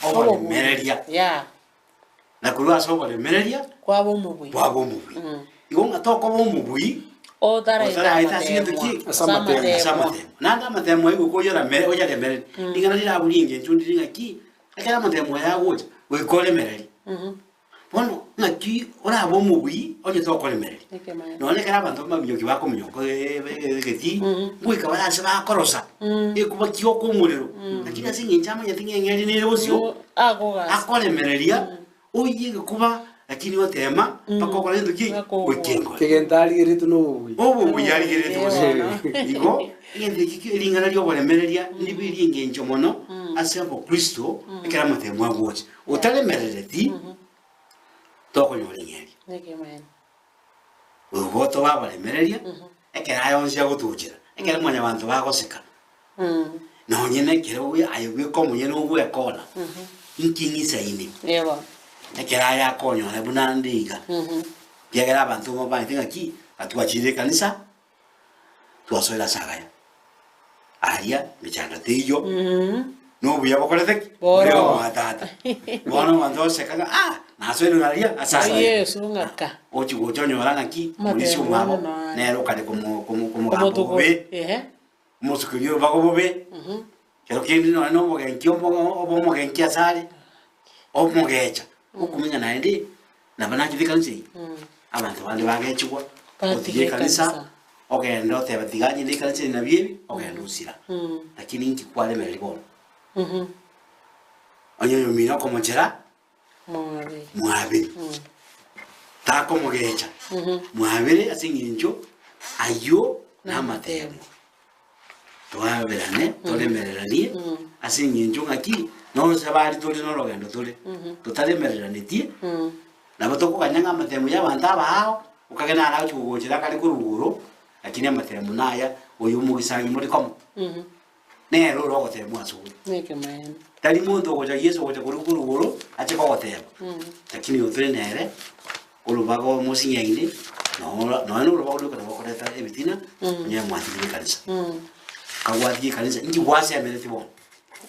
oboremereria. Yeah. Na korwa ase oboremereria Kwaba omobui. kwaba omobui. Igo ng'a tokoba omobui Otaraeta otaraeta ase egento amateemwa. ki? Ase amateemwa. Ase amateemwa. Naende amateemwa aye goika oyaramere oyaremereri. Ring'ana rirabwo ring'encho ndiri ng'aki, ekero amateemwa aya agocha, goika oremereri. Bono ng'aki orabe omobui onye tokoremereria. Ekemanyererio. Nonya ekero abanto baminyoki bakominyoka egetii, goika bare ase bakorosa, ekuba kioka omorero, lakini ase eng'encho amanyete ng'a eng'eria nere bosio, Agogasa. akoremereria. Oyie egekuba, lakini otema mpaka okore gento ki? Mpaka ogwe. Goika engori. Egento arigeretie nobobui. Obobui arigeretie gose. Bono. Igo, egento eki ki- ring'ana rioboremereria nigo eri engencho mono ase obokristo ekero amatemo agocha. Otaremerereti, tokonyora eng'eria. Nekemanyererio. Igo tobe abaremereria, ekero aya onsi agotochera, ekero mwanyabanto bagoseka, nonye na ekero oye aye bweka omonyene ogwekora, inki ng'isaine? Ekero aya akonyora buna nde iga, ekiagera abanto mbabangete ng'aki, gatwachire ekanisa, twasoire ase agaya, aria mechando teiyo, na obuya bokorete ki? Boro. Bore oboa tata. Bono abanto bagoseka ng'a ah, nasoire aria ase agaya. Yeso ng'aka. Ochi gocha onyora ng'aki, Amatemo morisia omwabo, mono aye. nere okare komo- komo- komogamba Omotuko. bobe, Ehe. omosukeria orobago bobe, kero kende nonya na obogenki obo obe omogenki asare, omogecha, okomenya naende, nabo nachete ekanisa eyio, abanto bande bagechigwa, Batiga otiga ekanisa, ekanisa. ogende otebe tiga ng'ende ekanisa eye nabio ebi, ogende osira. Lakini inki kwaremereria bono? Onye oyomino okomochera, Mwabere. mwabere, takomogecha, mwabere ase eng'encho ayio namatemo. Twaberane, toremereranie, ase eng'encho ng'aki, nonse bari tore norogendo tore, totaremereranetie, nabo tokoganya ng'a amatemo ya abanto aba ao, okage naro agochi kogochera akare korwa igoro, lakini amatemo naya oyo omogisangi more komo, nere ore ogotemwa ase ore. Nekemanyererio. Tari monto ogocha Yeso ogocha korwa korwa igoro ache kogoteba, lakini oyo tore nere, orobaga omosinyaine, noro nonya na orobaga rwoka nabo rokoreta ebitina, onye mwatigire ekanisa. Kagwatiga ekanisa, inki gwasemeretie bono?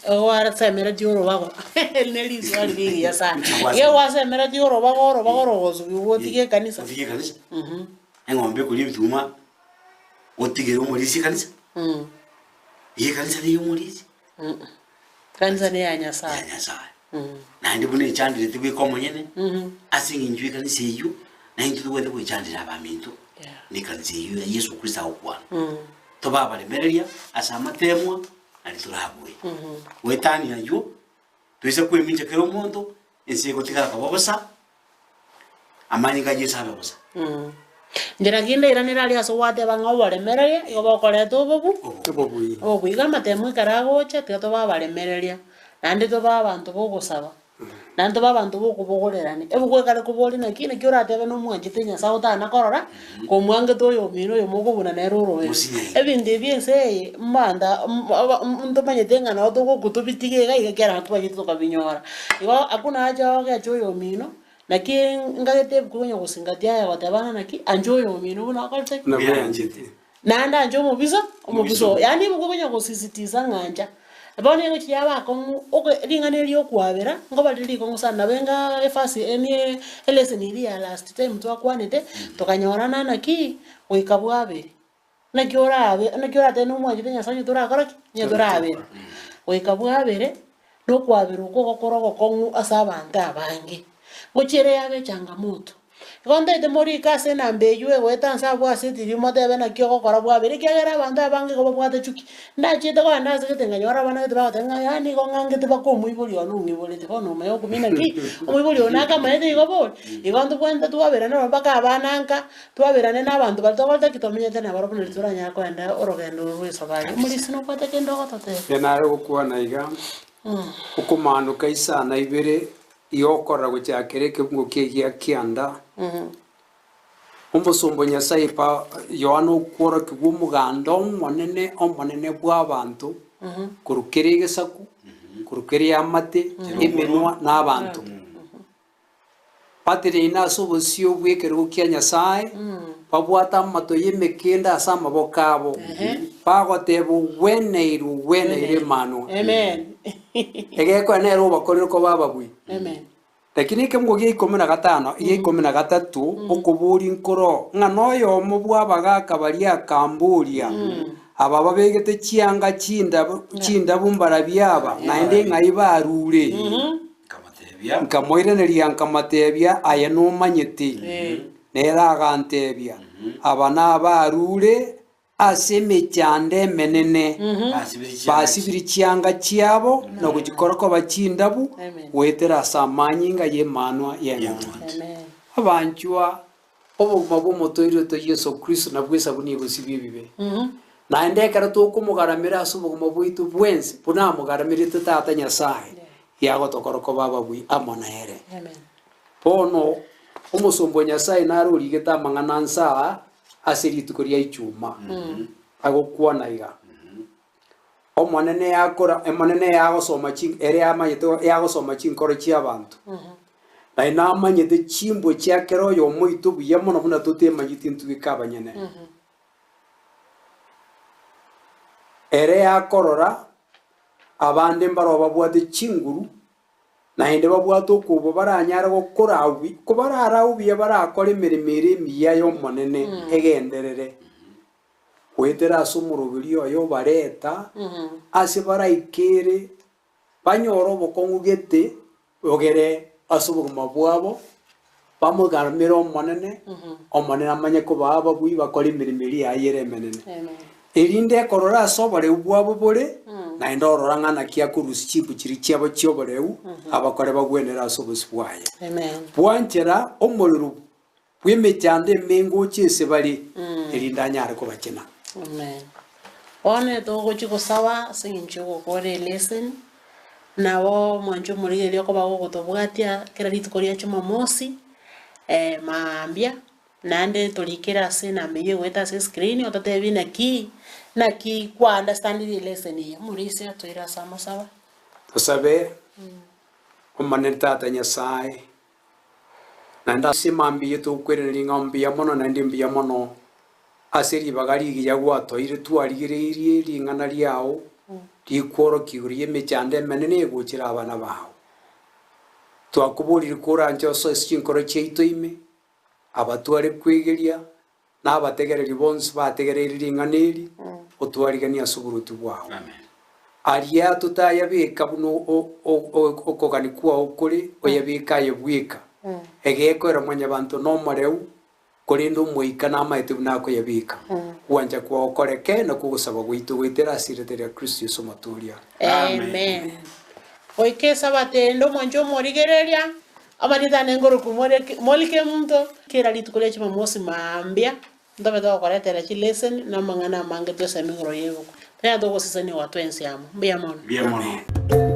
Gwasemeretie orobago ne riswali rigiya sana. Inki gwasemeretie? Iga gwasemeretie orobago orobago rogosubigwa otige ekanisa. Otige ekanisa, eng'ombe ekoria ebituma, otigere omorisia ekanisa, iga ekanisa neye omorisia. Ekanisa neya Ya Nyasaye. Nyasaye. Naende buna echanderete bweka omonyene, ase eng'encho y'ekanisa eyio, naintwe tobwenerete goechandera abaminto, Yeah. na ekanisa eyio ya Yeso Kristo agokwana. Tobe abaremereria ase amatemwa, naende torabue. Goetania ayio, toise kwemincha kera omonto, ense egotigara koba bosa, amanyinga a Yeso abe bosa. Nchera ki ndairanere aria ase gwateba ng'a oboremereria igo bokoreta obobu? Obobui. Obobui. Iga amatemo ekero agocha tiga tobe abaremereria, naende tobe abanto bogosaba, naende tobe abanto bokobogorerania. Ebuku ekare koboria naki, naki oratebe nomwanchete Nyasaye otana korora, komwangete oyomino oyo mokobuna nere oroere. Mosinyai. Ebinto ebi ense eye, mbanta ntomanyete ng'a nabo togokwa tobitige iga iga ekiagera ntobanyete tokabinyora. Igo hakuna haja ogeche oyomino, Naki ngagete ebuku konya gosingatia aye goteba ng'a naki, anche oyomino buna okorete ki? Buna bweanchete. Naende anche omobisa, omobisa oo. Yaani ebuku ekonya gosisitiza ng'a ancha. Bono egochia yaba akong'u, oke ring'ana eri okwabera, nkoba rire rikong'u sana. Nabo enga efasi enie elesson eria ya last time twakwanete, tokanyorana naki, goika bwabere. Naki orabe, naki oratebe nomwanchete Nyasae onye torakora ki? Onye torabera. Goika bwabere, na okwabera okwo gokore ogokong'u ase abanto abange. Ngochia ere yabe echangamoto. Igo ntaete morike ase enamba eywo egoeta nse abwo ase etibi motebe naki ogokora bwabere ekiagera abanto abange igo babwate chuki. Ndachiete kogenda ase gete nkanyora abana gete bagoteba ng'a yaani igo ng'angete mpaka omoibori one ong'iborete bono omanye okumia naki, omoibori oyo nakamanyete igo bori. Igo ntobwenerete twaberane nabo mpaka abana nka, Twaberane nabanto baria tokorete ki tomenyete nabarabwo nari toranyare kogenda orogendo oro rw'esabari. Omorisia nobwate kende ogototebia? Ere nare gokwana iga, Okomaanoka isano ibere igo okorora gochakera ekebungo ki'egia kianda, Omosomba o Nyasae pa Yohana okworokigwa omoganda omonene omonene bw'abanto, korwa kera egesaku, korwa kera eamate, emenwa, na abanto. Bateneine ase obosio bw'ekerogo kia Nyasae, babwate amato y'emekendo ase amaboko abo, bagoteba, Ogweneirwe, ogweneirwe Emanwa. Egekonya nere obakorire koba ababui. Lakini ekemungo gia ikomi na gatano, gia ikomi na gatato, okoboria nkoro, ng'a noyomo bw'abagaaka baria akamboria, Aba babegete chianga chindabu chindabu mbarabio aba, naende ng'ai barure? Nkamoteebia. Nkamoiraneria nkamoteebia, Aye nomanyete. Nere aganteebia, Aba nabarure Ase emechando emenene basibire chianga chiabo na gochikora koba chindabu goetera ase amanyinga y'Emanwa y'Eng'ondi. Abanchwa, obogima bw'omotoerio oito Yeso Kristo nabwo esabuni egosibia ebibe. Naende ekero tokomogaramera ase obogima bwaito bwensi buna amogaramerete Tata Nyasae, giagotokora koba ababui amo nere. Bono omosomba o Nyasae nare origete amang'ana anse aa ase rituko ria Ichuma, agokwana iga, Omonene yakora, Omonene yagosoma chi ere amanyete yagosoma chinkoro chi'abanto, naye namanyete chimbwa chia kera oyomo oito buya mono buna totemanyeti intwe eke abanyene. Ere yakorora abande mbarabwo babwate chinguru, Naende babwate okobua baranyare gokoraubia, kobararaubie barakore emeremo ere emiya y'Omonene egenderere, goetera ase omoroberio oye obareta ase baraikere banyore obokong'u gete bogere ase obogima bwabo, bamogamere Omonene, Omonene amanye kobaa ababui bakore emeremo eria yaye ere emenene. Erinde ekorora ase oboreu bwabo bore, naende orora ng'a naki akorusia chimbu chiria chiabo chi'oboreu, abakore bagwenere ase obosio bwaye. Bwanchera omorero bw'emechando emenge oche ase bare, erinde anyare kobachena. Amen. Bono togochia gosaba ase eng'encho y'ogokora eleseni, nabo omwancho omorigereria okoba gogotobwatia kera rituko ria Jumamosi, maambia, Naende torikere ase enamba eyio egoeta ase escreen ototebie naki naki kwa understandire elesson eye. Omorisia atoire ase amasabo. Tosabe, Omonene Tata Nyasae, naende ase emambia eye tokoiraneria ng'a mbuya mono naende mbuya mono ase ribaga rigiya gwatoire twarigereirie ring'ana riao rikworokia igoro y'emechando emenene egochera abana bao. Twakoborire koranche osoe ase chinkoro chiaito ime, Abatware kwegeria, na abategereri bonsi bategereire ring'ana eri, otwariganie ase oboruoti bwao. Aria totayabeka buna okogania kwao kore, oyabeke aye bweka. Egekoera mwanyabanto nomoreu, korende Omoika namaete buna akoyabeka. Gwancha kwao koreke, nakwo ogosaba gwaito goetera ase erieta ria Kristo Yeso Omotooria. Amen. Goika Esabato ende omwanche omorigereria, Amarieta ane ngorokwa Molike Omonto. Kera rituko ria Jumamosi mambia ntobe togokoretera chileseni na amang'ana amange tweseme igoro y'ebuku. Tonyare togoseseniwa twensi amo. Mbuya mono. Mbuya mono.